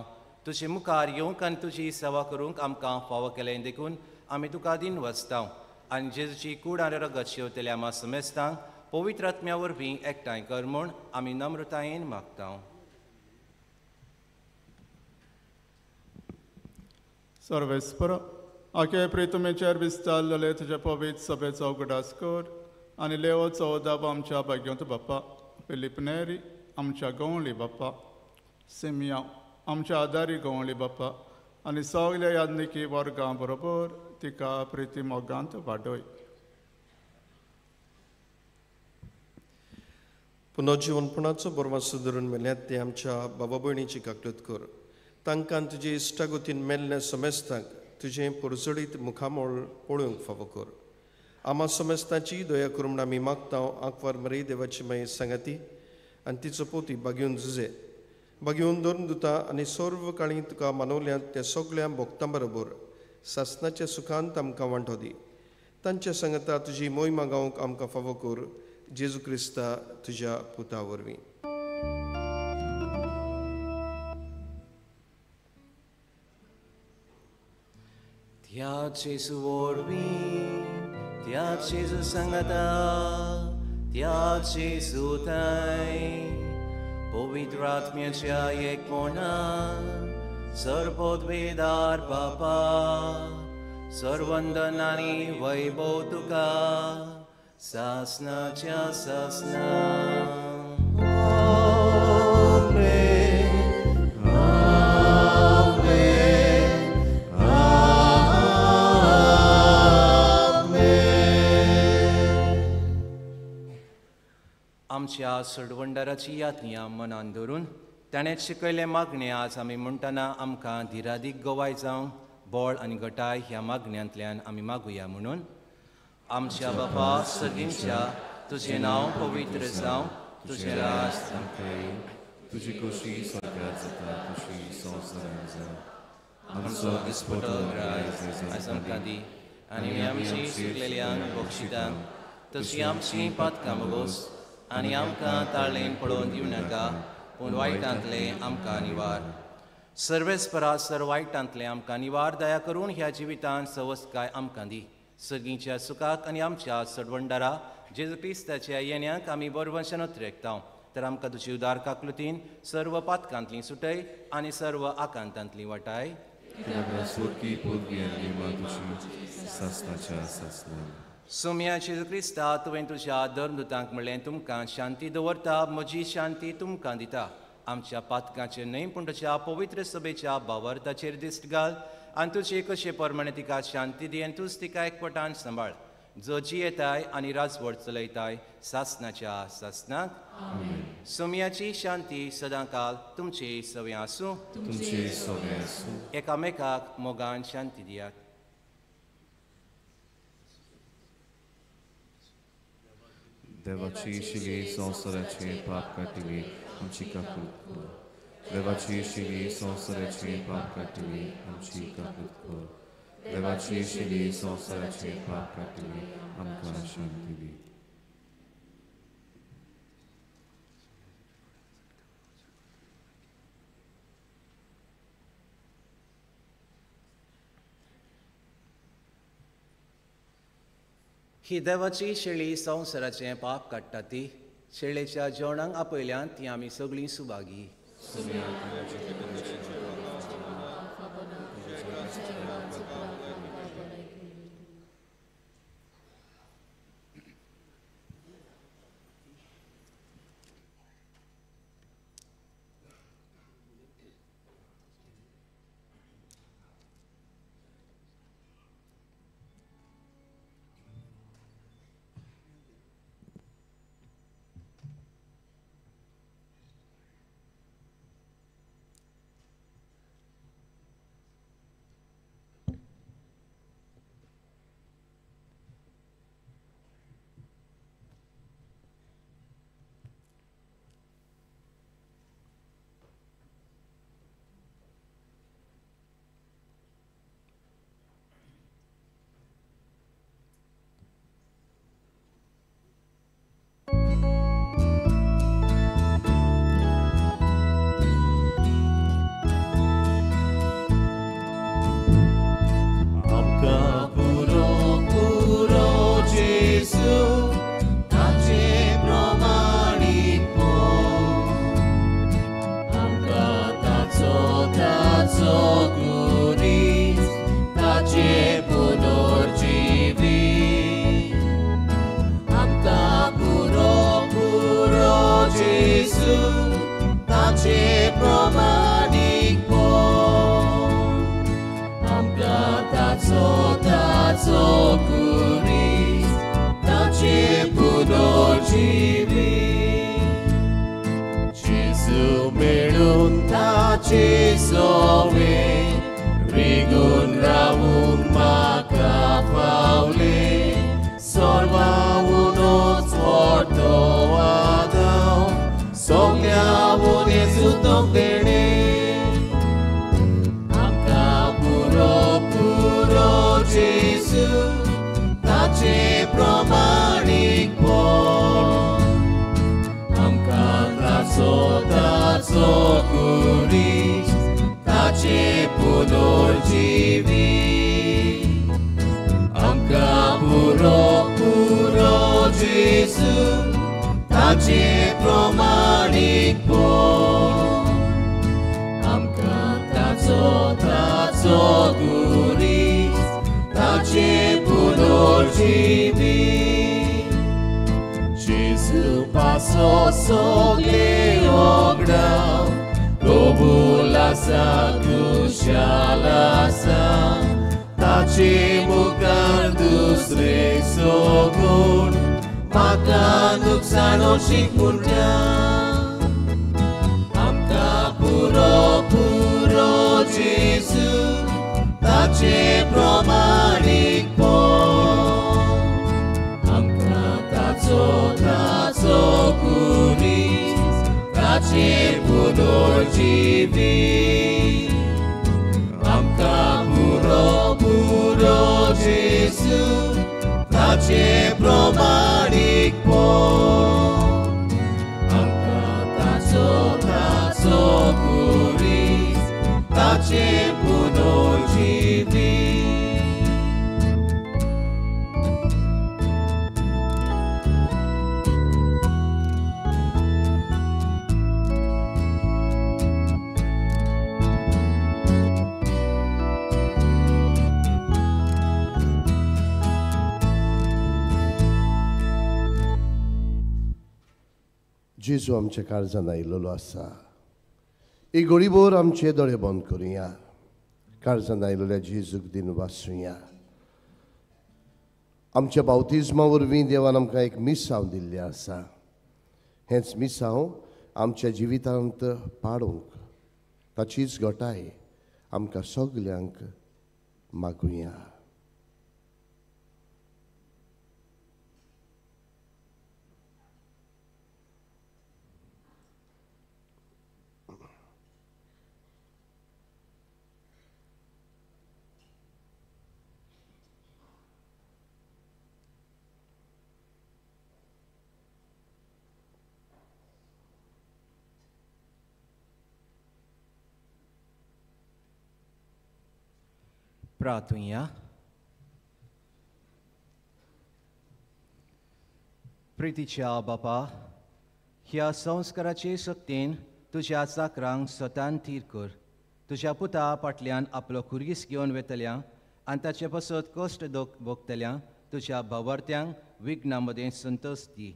तुजे मुखार येवंक आनी तुजी सेवा करूंक आमकां फावो केलें देखून आमी तुका दिन वचता आनी जेजूची कूड आनी रगत शेवतल्या आमा समेस्तांक पवित्र आत्म्या वरवीं एकठांय कर म्हूण आमी नम्रतायेन मागता. सर्वेस्पर आखे प्रितमेचेर विस्तारलेले तुज्या पवित्र सभेचो उगडास कर आनी लेवो चवदा आमच्या भाग्यवंत बाप्पा फिलीप नेरी आमच्या गवळी बाप्पा सिमिया आमच्या आदारी गवळी बाप्पा आनी सगल्या यादनिकी वर्गां बरोबर तिका प्रिती मोगांत वाडय. पुनर्जिवनपणाचो बरवासो धरून मेल्यात ते आमच्या बाबा भयणीची काकलत कर. तांकां तुजे इश्टागतीन मेल्ल्या समेस्तांक तुजें परजळीत मुखामळ पळोवंक फावो कर. आमा समेस्तांची दया करूं म्हूण आमी मागता. आंकवार मरे देवाची मागीर सांगाती आनी तिचो पोती बागेवन जुजे बागेवन धरून दिता आनी सर्व काळी तुका मानवल्यात त्या सगळ्या भक्तां बरोबर सासनाच्या सुखांत आमकां वांटो दी. तांच्या सांगता तुजी मोहिमा गावंक आमकां फावो कर. जेजू क्रिस्ता तुज्या पुता वरवीं. त्या जेजू वरवीं, त्या जेजू सांगता, त्या जेजू ताय पवित्र आत्म्याच्या एकपणान सर्वोद्वेदार बापा सर्वंदन आनी वैभव तुका सासनाच्या सासना. आमेन, आमेन, आमेन. आमच्या सडवंडाराची यातनिया मनान धरून ताणें शिकयलें मागणें आज आमी म्हणटना आमकां धिरादीक गवाय जावं बळ आनी गटाय ह्या मागण्यांतल्यान आमी मागुया म्हणून. आमच्या बापा सगींच्या तुजें नांव पवित्र जावं, तुजें राज तुजी खोशी स्वर्गात जाता तशी संवसारांत जावं. आमचो दिसपटो ग्रास आयज आमकां दी आनी आमची चुकलेल्यांक बक्षितांक तशी आमची पातकां भोगोस आनी आमकां ताळेन पळोवन दिवं नाका पूण वायटांतलें आमकां निवार. सर्वेस्परा सर वायटांतलें आमकां निवार दया करून ह्या जिवितांत सवसकाय आमकां दी. सगळींच्या सुखाक आनी आमच्या सडवंडारा जेजू क्रिस्ताच्या येण्याक आमी बरवंशान उतरेकता. तर आमकां तुजी उदार काकलुतीन सर्व पातकांतली सुटय आनी सर्व आकांतांतली वाटाय. सोम्या जेजू क्रिस्ता, तुवें तुज्या धर्मदूतांक म्हणलें तुमकां शांती दवरता, म्हजी शांती तुमकां दिता. आमच्या पातकांचेर न्हय पूण तुज्या पवित्र सभेच्या भावार्थाचेर दिश्ट घाल आनी तुजे कशे प्रमाणे तिका शांती दी आनी तूंच तिका एकवटान सांबाळ, जो जियेताय आनी राजवट चलयताय सासनाच्या सासनाक. सोम्याची शांती सदांकाल तुमचे सवे आसूं. तुमचे सवे आसूं. एकामेकाक मोगान शांती दियात. देवाची शिली संवसाराचे पाप काडटली आमची काकूत कर. देवाची शिली संवसाराचे पाप काडटली आमची काकूत कर. देवाची शिली संवसाराचे पाप काडटली आमकां शांती दी. ही देवाची शेळी संवसाराचें पाप काडटा ती शेळेच्या जेवणाक आपयल्यान ती आमी सगळीं सुभागी. जेजू ताचे प्रमाणीकपण आमकां ताचो ताचो कुरीस ताचे पुनर्जिवीत जेजू मेळून ताचे सोवे रिगून रावूंक म्हाका फावले सर्वांउनूच व्हडलो आदाव सगळ्यांवून येसू देणे आमकां पुरो पुरो जेजू ताचे प्रमाणीकपण आमकां ताचो ताचो कुरीस ताचे पुनर्जिवीत आमकां पुरो पुरो जेजू ताचे प्रमाणीकपण आमकां ताचो ताचो कुरीस ताचे पुनर्जिवीत जेजू पासो सगळे ओगडाव कबूल आसा खुशाल आसा ताचे मुखार दुसरे सगूण म्हाका नुकसाण शिकून आमकां पुरो पुरो जेजू ताचे प्रमाणीकपण आमकां ताचो ताचो कुरीस ताचे पुनर्जिवीत आमकां पुरो पुरो जेजू ताचे प्रमाणीकपण आमकां ताचो ताचो कुरीस ताचे पुनर्जिवीत. जेजू आमच्या काळजान आयिल्लो आसा. एक गोडीभर आमचे दोळे बंद करुया. काळजान आयिल्ल्या जेजूक दिन वाचुया. आमच्या बावतिज्मा वरवीं देवान आमकां एक मिसांव दिल्लें आसा. हेंच मिसांव आमच्या जिवितांत पाडूंक ताचीच घटाय आमकां सगल्यांक मागुया. प्रार्थुया. प्रितीच्या बापा, ह्या संस्काराचे शक्तीन तुज्या चाकरांक स्वतान थीर कर. तुज्या पुता फाटल्यान आपलो खुरीस घेवन वेतल्या आनी ताचे पासत कश्ट भोगतल्या तुज्या भावार्थ्यांक विघ्ना मदें संतोश दी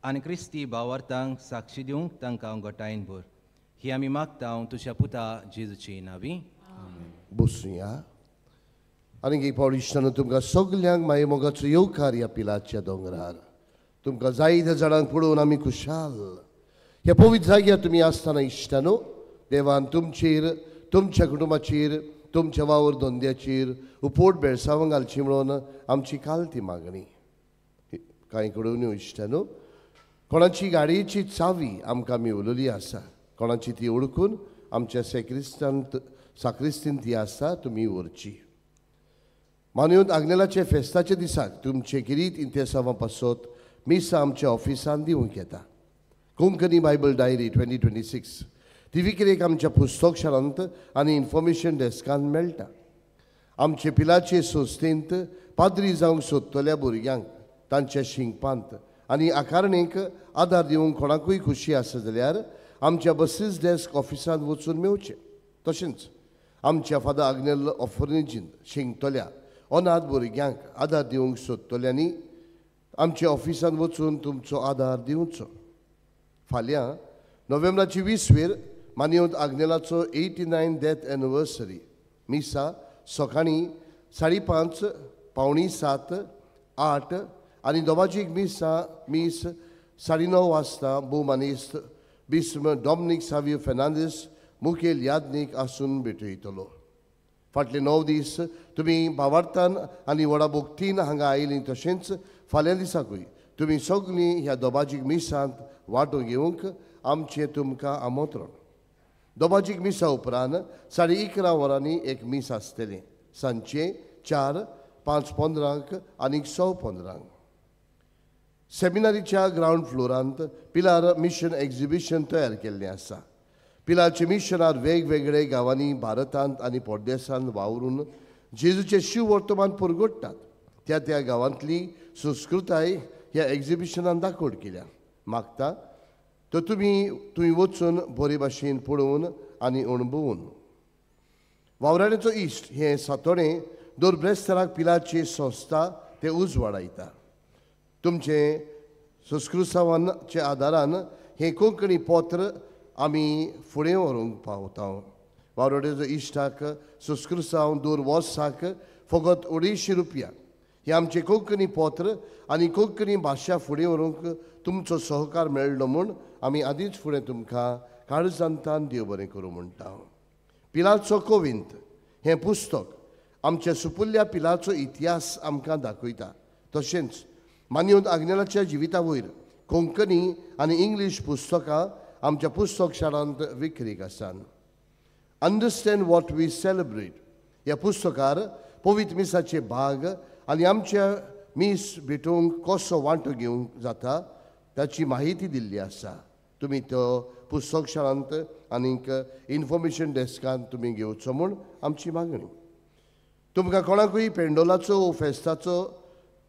आनी क्रिस्ती भावार्थांक साक्षी दिवंक तांकां घटायन भर. ही आमी मागता तुज्या पुता जेजूची नावी. बसुया. आनीक एक फावट इश्टानो तुमकां सगल्यांक माये मोगाचो येवकार ह्या पिलाच्या दोंगरार. तुमकां जायत्या जाणांक पळोवन आमी खुशाल. ह्या पवित्र जाग्यार तुमी आसतना इश्टानो देवान तुमचेर, तुमच्या कुटुंबाचेर, तुमच्या वावर धंद्याचेर उपोट बेळसांवां घालची म्हणून आमची काल ती मागणी. कांय कडेन इश्टानो कोणाची गाडयेची चावी आमकां मेवलेली आसा, कोणाची ती ओळखून आमच्या सेक्रिस्तांत साक्रिस्तीन ती आसा तुमी व्हरची. मानून आग्नेलाचे फेस्ताच्या दिसाक तुमचे गिरीत इंतेसांवां पासत मिसां आमच्या ऑफिसान दिवंक येता. कोंकणी बायबल डायरी 2026 ती विक्रेक आमच्या पुस्तक शारांत आनी इन्फॉर्मेशन डेस्कान मेळटा. आमचे पिलाचे संस्थेंत पाद्री जावंक सोदतल्या भुरग्यांक तांच्या शिंकपांत आनी आकारणेक आदार दिवंक कोणाकूय खुशी आसा जाल्यार आमच्या बसीस डेस्क ऑफिसांत वचून मेवचें. तशेंच आमच्या फादर आग्नेल ऑर्फनेजींत शिंकतल्या अनाथ भुरग्यांक आदार दिवंक सोदतल्यांनी आमच्या ऑफिसांत वचून तुमचो आदार दिवचो. फाल्यां नोव्हेंबराची 20वेर मानयत आग्नेलाचो 89 डेथ एनिवर्सरी मिसा सकाळीं 5:30, 6:45, 8 आनी दोबाजीक मिसा मीस 9:30 वाजता भोवमानेस्त बिस्म डॉमनीक सावियो फेर्नांदीस मुखेल यादनीक आसून भेटयतलो. फाटले 9 दीस तुमी भावार्थान आनी व्हडा भोगतीन हांगा आयलीं तशेंच फाल्यां दिसाकूय तुमी सगळीं ह्या दोबाजीक मिसांत वांटो घेवंक आमचें तुमकां आमंत्रण. दोबाजीक मिसा उपरांत 11:30 वरांनी एक मीस आसतलें. सांजचें 4, 5:15 आनी 6:15. सेमिनारीच्या ग्रावंड फ्लोरांत पिलार मिशन एक्झिबिशन तयार केल्लें आसा. पिलारचे मिशनार वेगवेगळे गांवांनी भारतांत आनी परदेसांत वावरून जेजूचें शिववर्तमान पुरगोडटात. त्या त्या गांवांतली संस्कृताय ह्या एक्झिबिशनान दाखोवड केल्या. मागता तर तुमी वचून बरे भाशेन पळोवन आनी अणभवून. वावराड्याचो इश्ट हें सातोडें दर ब्रेस्ताराक पिलारची संस्था ते उजवाडायता. तुमचें संस्कृतावाच्या आदारान हें कोंकणी पत्र आमी फुडें व्हरूंक पावता. वावराड्याचो इश्टाक संस्कृताव दर वर्साक फकत 250 रुपया. हें आमचें कोंकणी पत्र आनी कोंकणी भाशा फुडें व्हरूंक तुमचो सहकार मेळ्ळो म्हूण आमी आदींच फुडें तुमकां काळजांतान देव बरें करूं म्हणटा. पिलारचो कोविंत हें पुस्तक आमच्या सुपुल्ल्या पिलारचो इतिहास आमकां दाखयता. तशेंच मानयत आग्नेलाच्या जिविता वयर कोंकणी आनी इंग्लीश पुस्तकां आमच्या पुस्तक शाळांत विक्रीक आसात. अंडरस्टँड what we celebrate ह्या पुस्तकार पवित्र मिसाचे भाग आनी आमच्या मीस भेटोवंक कसो वांटो घेवंक जाता ताची माहिती दिल्ली आसा. तुमी तो पुस्तक शाळांत आनीक इन्फॉर्मेशन डेस्कांत तुमी घेवचो म्हूण आमची मागणी. तुमकां कोणाकूय पेंडोलाचो वो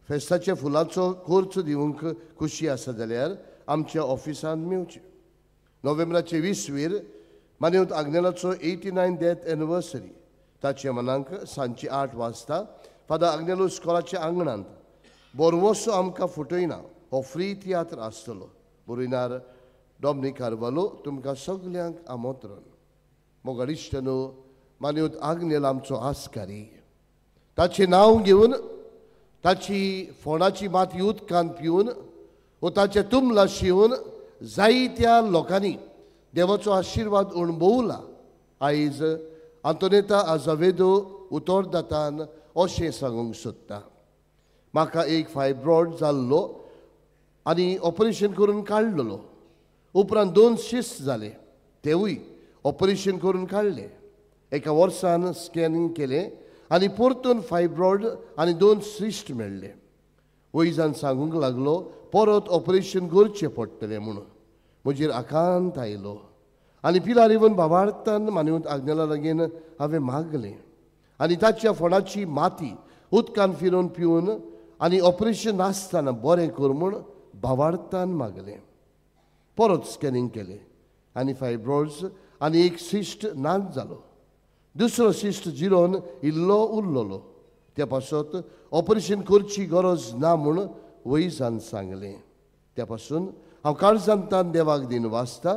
फेस्ताच्या फुलांचो कोर्च दिवंक खुशी आसा जाल्यार आमच्या ऑफिसांत मेवचें. नोव्हेंबराचे 20वेर मानयत आग्नेलाचो 89 डेथ एनिवर्सरी ताचे मनांक सांजचे 8 वाजता फादर आग्नेलो स्कॉलाच्या आंगणांत बोरवोसो आमकां फुटयना हो फ्री तियात्र आसतलो. बरोयनार डॉमनीक कार्वालो. तुमकां सगल्यांक आमंत्रण. मोगाळ इश्ट न्हू, मानयत आग्नेल आमचो आस्कारी. ताचें नांव घेवन ताची फोंडाची माती उदकांत पिवन वो ताचें तुमला शिवून जायत्या लोकांनी देवाचो आशिर्वाद अणभवला. आयज आंतोनेता आजावेदो उतरदातान अशें सांगूंक सोदता. म्हाका एक फायब्रॉयड जाल्लो आनी ऑपरेशन करून काडलेलो. उपरांत 2 शिस्त जाले तेवूय ऑपरेशन करून काडले. एका वर्सान स्कॅनिंग केलें आनी परतून फायब्रॉयड आनी 2 सिस्ट मेळ्ळे. वैजान सांगूंक लागलो परत ऑपरेशन करचें पडटलें म्हणून. म्हजेर आकांत आयलो आनी पिलार येवन भावार्थान मानवत आग्नेला लागीं हांवें मागलें आनी ताच्या फोंडाची माती उदकान फिरोवन पिवन आनी ऑपरेशन नासतना बरें कर म्हूण भावार्थान मागलें. परत स्कॅनिंग केलें आनी फायब्रॉयड्स आनी एक सिस्ट नाच जालो. दुसरो सिस्ट जिरोवन इल्लो उरलेलो. त्या पासत ऑपरेशन करची गरज ना म्हूण वैजान सांगलें. त्या पासून हांव काळजांतान देवाक दिन वाचता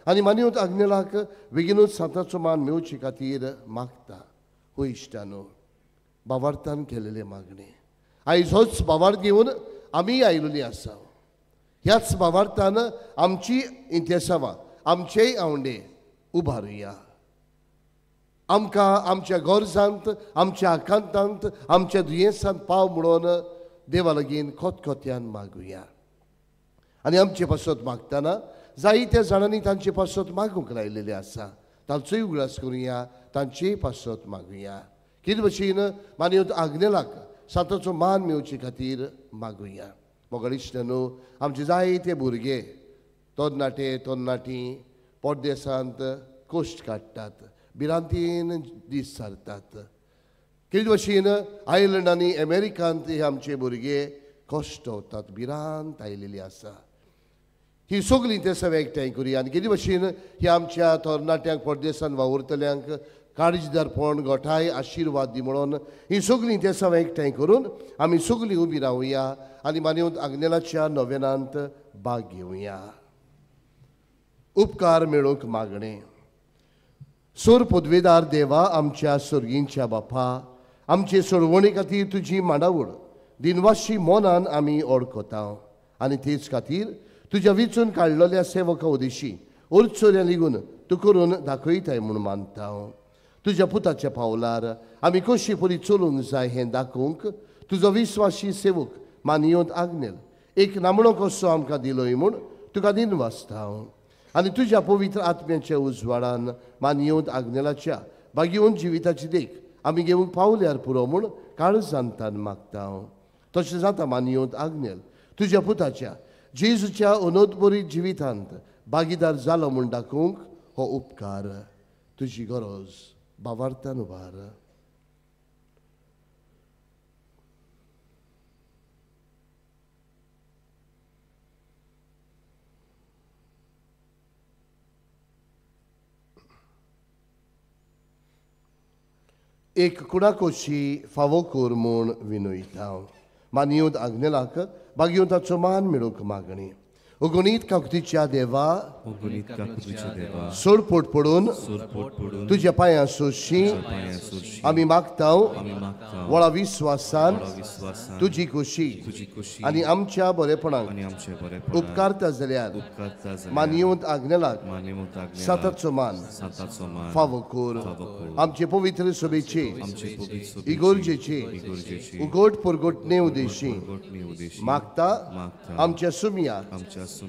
आनी मानयत आग्नेलाक बेगीनूच सांताचो मान मेवचे खातीर मागता. हो इश्टानो, भावार्थान केलेलें मागणें आयज होच भावार्थ घेवन आमी आयिल्लीं आसा. ह्याच भावार्थान आमची इंतेसांवां आमचेय आवंडे उबारुया. आमकां आमच्या गरजांत आमच्या आकांतांत आमच्या दुयेंसांत पाव म्हणून देवा लागीं खोतखोत्यान मागुया. आनी आमचे पासत मागतना जायत्या जाणांनी तांचे पासत मागूंक लायलेलें आसा. तांचोय उगडास करुया, तांचेय पासत मागुया. कितें भशेन मानयत आग्नेलाक सांताचो मान मेवचे खातीर मागुया. मोगाळ इश्ट न्हू, आमचे जायते भुरगे तरणाटे तरणाटी परदेसांत कश्ट काडटात, भिरांतीन दीस सारतात. कितें भशेन आयर्लंड आनी अमेरिकांत हे आमचे भुरगे कश्ट वतात, भिरांत आयलेली आसा. ही सगळीं ते सगळें एकठांय करुया आनी कितें भशेन ही आमच्या तरणाट्यांक परदेसांत वावुरतल्यांक काळजीदारपण गोठाय आशिर्वाद दी म्हणून ही सगळीं ते सगळें एकठांय करून आमी सगळीं उबी रावया आनी मानवत आग्नेलाच्या नोवेनांत भाग घेवया. उपकार मेळोवंक मागणें. सोर पदवेदार देवा, आमच्या सर्गींच्या बापा, आमचे सोडवणे खातीर तुजी मांडावळ दिनवाशी मनान आमी ओळखता आनी तेच खातीर तुज्या विचून काडलेल्या सेवका उदेशी ओरचोऱ्या लिगून तूं करून दाखयताय म्हूण मानता. तुज्या पुताच्या पावलार आमी कशी परी चलूंक जाय हें दाखोवंक तुजो विस्वासी सेवक मानयोंत आग्नेल एक नामणो कसो आमकां दिलोय म्हूण तुका दिनवासता. आनी तुज्या पवित्र आत्म्याच्या उजवाडान मानयोंत आग्नेलाच्या बागेवन जिविताची देख आमी घेवंक पावल्यार पुरो म्हूण काळजांतान मागता. तशें जाता मानयोंत आग्नेल तुज्या पुताच्या जेजूच्या अनोदबरी जिवितांत भागीदार जालो म्हूण दाखोवंक हो उपकार तुजी गरज बावार्थान उबार. एक कुडाकोशी फावो कर म्हूण विनयता. मानयोंत आग्नेलाक बागयोंत ताचो मान मेळोवंक मागणी. अगणीत काकुतीच्या देवा, सोडपोट पडून तुज्या पांयां सोशी आमी मागता व्हडा विस्वासान तुजी खोशी आनी आमच्या बरेपणाक उपकारता जाल्यार मानयोंत आग्नेलाक साताचो मान फावो कर. आमचे पवित्र सभेचे इगोर्जेचे उगोट परगोटणे उदेशी मागता आमच्या सुमया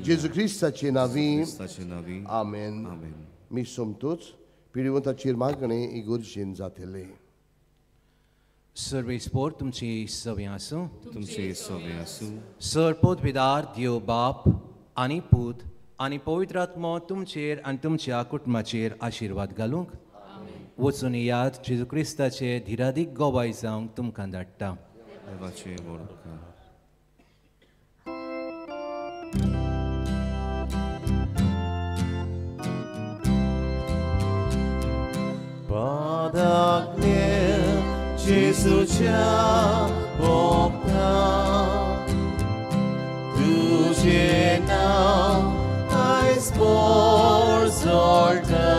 जेजू क्रिस्ताचे नावी आमेन. मी सोमतोच पिडिवंताचेर मागणें इगोर्जेन जातलें. सर्वेस्पोर तुमची सवे आसूं. तुमचे सवे आसूं. सर पोतविदार देव बाप आनी पूत आनी पवित्र आत्मो तुमचेर आनी तुमच्या कुटुंबाचेर आशिर्वाद घालूंक वचून याद जेजू क्रिस्ताचे धिरादीक गोवाय जावंक तुमकां धाडटा. देवाचे व्हड उपकार. Padagniel Jesuच्या भोंवता तुजें नांव आयज पोर जोडटा.